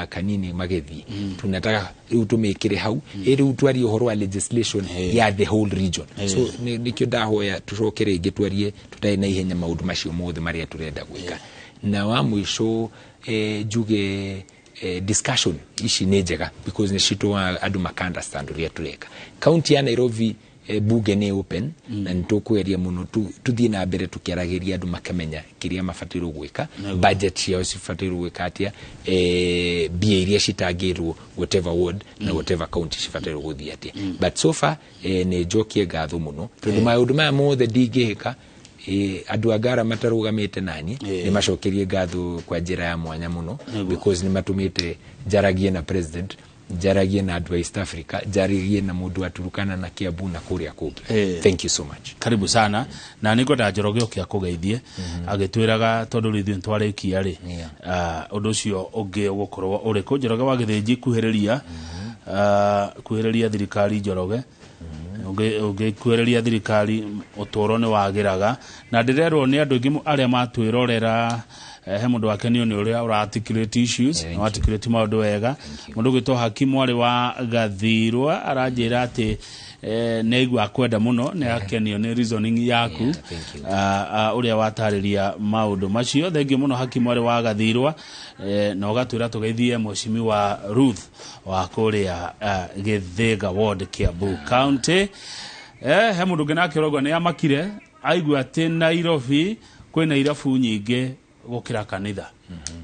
kanini magĩthiĩ. Tunataka rĩu tũmĩkĩre hau ĩ rĩu twarie ũhoro wa legislation ya the whole region. So nĩkĩo ndahoya tũcoke rĩngĩ twarie tũtarĩ na ihenya maũndũ macio mothe marĩa tũrenda gwĩka. Na wa mũico, njuge discussion ici nĩ njega because nĩ citũmaga andũ maka understand ũrĩa tũreka. County ya Nairobi, bunge nĩ open na nĩ tũkweria mũno tũthiĩ na mbere tũkĩaragĩria andũ makamenya kĩrĩa mabatairwo gwĩka, budget ciao cibatairwo gwĩka atĩa, mbia iria citangĩrwo whatever ward na whatever county cibatairwo gũthiĩ atĩa. But so far, nĩ njokie ngatho mũno tondũ maũndũ maya mothe ndingĩhĩka andũ a Ngara matarũgamĩte nani. Nĩ macokerie ngatho kwa njĩra ya mwanya mũno because nĩ matũmĩte njaragie na president, njaragie na andũ a East Africa, njaragie na mũndũ wa Turukana na Kiambu na kũrĩa kũngĩ. Thank you so much. Karibu sana, na nĩ ngwenda Njoroge oke akũgeithie agĩtwĩraga tondũ rĩu ithuĩ nĩtwarĩkia rĩ, ũndũ ũcio ũngĩ ũgũkorwo ũrĩkũ. Njoroge wa Gĩthĩnji, kuhĩrĩria, kuhĩrĩria thirikari. Njoroge, ũngĩkuhĩrĩria thirikari ũtũũro nĩ wagĩraga, na ndĩrerwo nĩ andũ aingĩ arĩa matwĩrorera, he mũndũ wakenio nĩ ũrĩa ũra articulate issues na articulate maũndũ wega. Mũndũ ũgwĩtwo Haki mwarĩ wa Gathirwa aranjĩra atĩ Nĩ aigua kwenda mũno, nĩ akenio nĩ reasoning yaku ũrĩa watarĩria maũndũ macio. Thengiũ mũno haki mwarĩ wa Gathirwa, na ũgatwĩra tũgeithie mheshimiwa Ruth wa kũrĩa Gĩthĩga ward, Kiambu County. He mũndũ ũngĩ nake ũrauga nĩ amakire aigua atĩ Nairobi kwĩna irabu nyingĩ gũkĩra kanitha,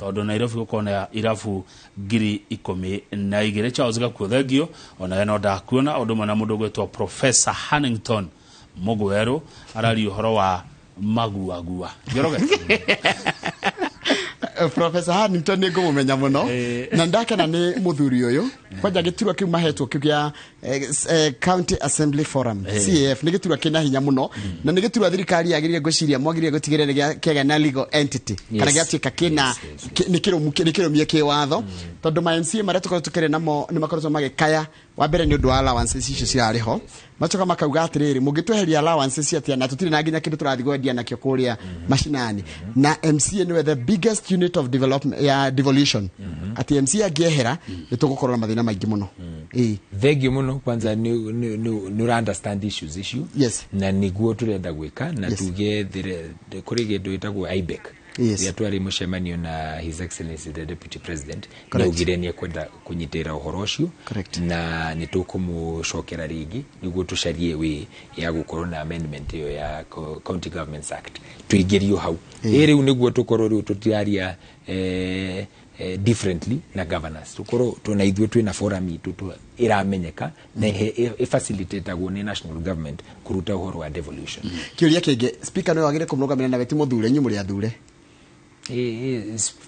tondũ Nairobi gũkorwo na irabu 12,000. Charles Gakuo, thengio onawe no ndakuona. Ũndũ ũmwe na mũndũ ũgwĩtwo Professor Hannington Mũgwerũ, araria ũhoro wa maguagua. Njoroge. Professor Hannington nĩ ngũmũmenya mũno na ndakena nĩ mũthuri ũyũ. Kwanja gĩturwa kĩu mahetwo kĩu gĩa County Assembly Forum, CAF, nĩ gĩturwa kĩna hinya mũno na nĩ gĩturwa thirikari yagĩrĩire, ngwĩciria mwagĩrĩire gũtigĩrĩra nĩ kĩagĩa na legal entity kana gĩatuĩka kĩna nĩ kĩrũmu, nĩ kĩrũmie kĩwatho, tondũ ma MCA marĩa tũkoretwo tũkĩrĩ namo nĩ makoretwo magĩkaya. Wa mbere nĩ ũndũ wa allowances icio cirarĩ ho, macoka makauga atĩrĩrĩ, mũngĩtweheria allowances atĩa na tũtirĩ na nginya kĩndũ tũrathiĩ kwendia nakĩo kũrĩa macinani? Na MCA nĩwe the biggest unit of development ya devolution, atĩ MCA angĩehera nĩ tũgũkorwo na mathĩna maingĩ mũno. Ĩĩ. Thengiũ mũno. Kwanza nĩ ũra understand issues icio. Na nĩguo tũrenda gwĩka na tuge kũrĩ kĩndũ gĩtagwo IBEC. Rĩrĩa twarĩ mũcemanio na His Excellency the Deputy President, nĩ augire nĩ ekwenda kũnyitĩrĩra ũhoro ũcio na nĩ tũkũmũcokera rĩngĩ nĩguo tũcarie way ya gũkorwo na amendment ĩyo ya County Governments Act tũingĩrio hau. Ĩ rĩu nĩguo tũkorwo rĩu tũtiraria differently na governors, tũkorwo tuna ithuĩ twĩna forum itũ ĩramenyeka na ĩfacilitatagwo nĩ national government kũruta ũhoro wa devolution. Kĩũria kĩngĩ, speaker nĩwe wagĩrĩire kũmũrũgamĩrĩra nawe ti mũthure, inyuĩ mũrĩ athure?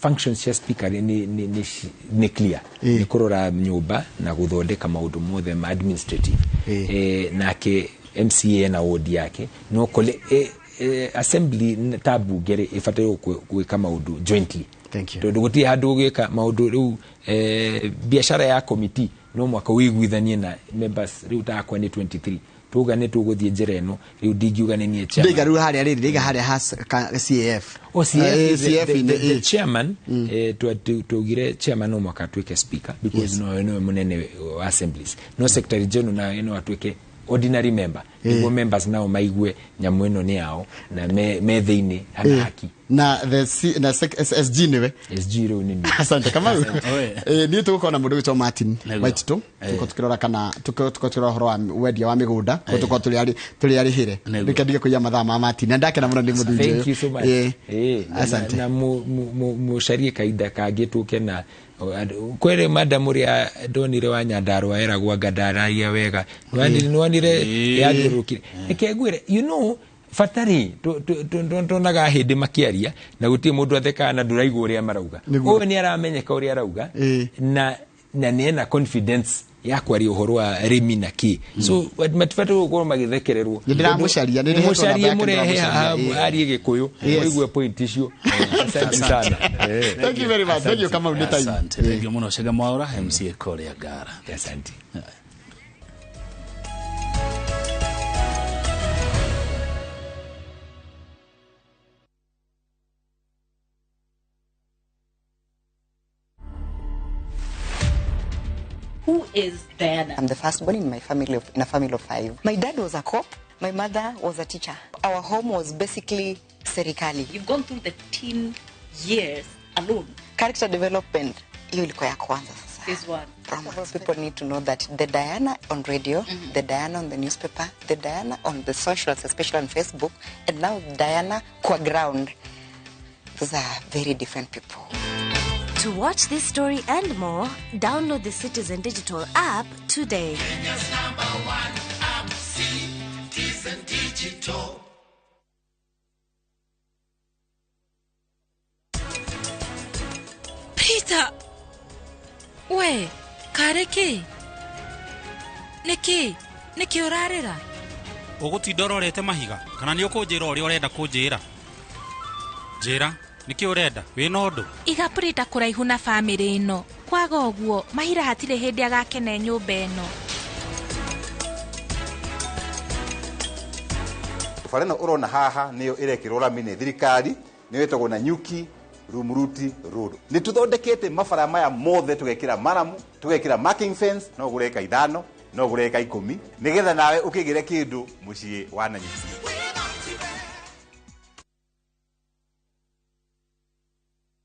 Functions cia speaker nĩ clear, nĩ kũrora nyũmba na gũthondeka maũndũ mothe ma administrative. Nake MCA ena ward yake no kole assembly ta bunge rĩ ĩbataire gwĩka maũndũ jointly. Thank you. Tondũ gũtirĩ handũ ũgĩka maũndũ rĩu, biacara ya committee no mwaka ũiguithanie na members. Rĩu takwa nĩ 23, tuga nĩ tũgũthiĩ njĩra ĩno, rĩu ndingiuga nĩ niĩ chairman. Ndĩiga rĩu harĩa rĩrĩ, ndĩiga harĩa ha CAF. O CAF, CAF the chairman, twaugire chairman no mwaka atuĩke speaker because no nĩwe mũnene wa assemblies, no secretary general nawe no atuĩke ordinary member nĩguo members nao maigue nyamũ ĩno nĩ yao na me thĩinĩ hana haki. Na the C, na SG nĩwe? SG rĩu nĩ niĩ. Asante Kamau. Oe. Niĩ tũgũkorwo na mũndũ wĩtwo Martin Nĩguo. Waititũ, tũkorwo tũkĩrora kana tũkorwo tũkĩrora ũhoro wa wendia wa mĩgũnda, tũkorwo tũrĩ arĩhĩre. Reke ndige kũiya mathaa ma Martin, na ndakena mũno nĩ mũthuri Thank ũyũ. you so much. Asante. Na mũcarie kahinda kangĩ tũke na kwere madam ũrĩa ndonire wa Nyandarua eragwo anga ndaragia wega. Nĩwonire yathiũrũrũkire. Reke ngwĩre, bata rĩ tuonaga hĩndĩ makĩaria na gũtirĩ mũndũ athekaga na ndũraigua ũrĩa marauga. Nĩguo. Ũyũ nĩ aramenyeka ũrĩa arauga na nĩ ena confidence ya kwaria ũhoro wa rĩmi na kĩ, so matibataire gũkorwo magĩthekererwo. Nĩ ndĩramũcaria, nĩ ndĩhetwo Mũcarie, namba yake, mũrehe ndĩramũcaria, haha arie gĩkũyũ mũigue point icio. Asante sana. Thank you very much. Thank you, Kamau, nĩ time. Asante. Thank you mũno Chege Mwaura, MCA kũrĩa Ngara. Asante. Who is Diana? I'm the firstborn in my family, in a family of five. My dad was a cop. My mother was a teacher. Our home was basically serikali. You've gone through the teen years alone. Character development, hiyo ilikuwa ya kwanza sasa. This one. Romance. People need to know that the Diana on radio, the Diana on the newspaper, the Diana on the socials, especially on Facebook, and now Diana kwa ground. Those are very different people. To watch this story and more, download the Citizen Digital app today. Kenya's number one app, Citizen Digital. Peter! We, karĩ kĩ? Nĩkĩ? Nĩkĩ ũrarĩra? Ũgũtinda ũrorete mahiga kana nĩ ũkũnjĩra ũrĩa ũrenda kũnjĩra? Njĩra, nĩkĩ ũrenda? Wĩna ũndũ? Iga Prita kũraihu na bamĩrĩ ĩno. Kwaga ũguo, Mahira hatirĩ hĩndĩ agakena nyũmba ĩno. Bara ĩno ũrona haha nĩyo ĩrekĩrwo rami nĩ thirikari, nĩyo ĩtagwo Nanyuki Rumuruti Road. Nĩ tũthondekete mabara maya mothe, tũgekĩra maramu, tũgekĩra marking fence, no ũgũre eka 5 No ũgũre ĩka 10 nĩgetha nawe ũkĩgĩre kĩndũ mũciĩ wa Nanyuki.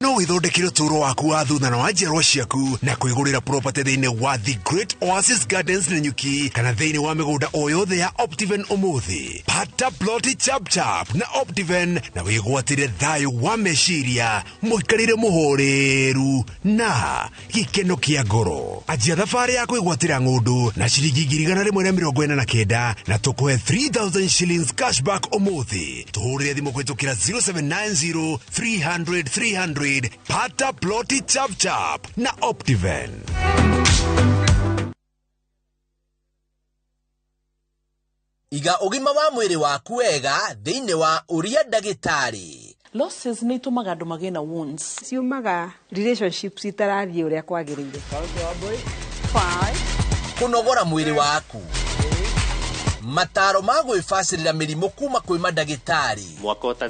No withondekere ũtũũro waku wa thutha na wa njiarwa ciaku na kwĩgũrĩra property thĩinĩ wa The Great Oasis Gardens Nanyuki kana thĩinĩ wa mĩgũnda o yothe ya Optiven ũmũthĩ. Pata ploti chap chap na Optiven na wĩgwatĩre thayũ wa meciria, mũikarĩre mũhoreru na gĩkeno kĩa ngoro. Anjia thabarĩ ya kwĩgwatĩra ng'ũndũ na ciringi 149 na tũkũhe 3000 shillings cashback ũmũthĩ. Tũhũrĩre thimũ kũhĩtũkĩra 0790 300 300. Pata ploti chap chap na Optiven. Iga ũgima wa mwĩrĩ waku wega thĩinĩ wa ũria ndagĩtarĩ. Losses nĩ itũmaga andũ magĩe na wounds. Ciumaga relationships itarathiĩ ũrĩa kwagĩrĩire. Kũnogora mwĩrĩ waku, mataro ma gwĩbacĩrĩra mĩrimũ kuma kwĩ mandagĩtarĩ. Mwaka.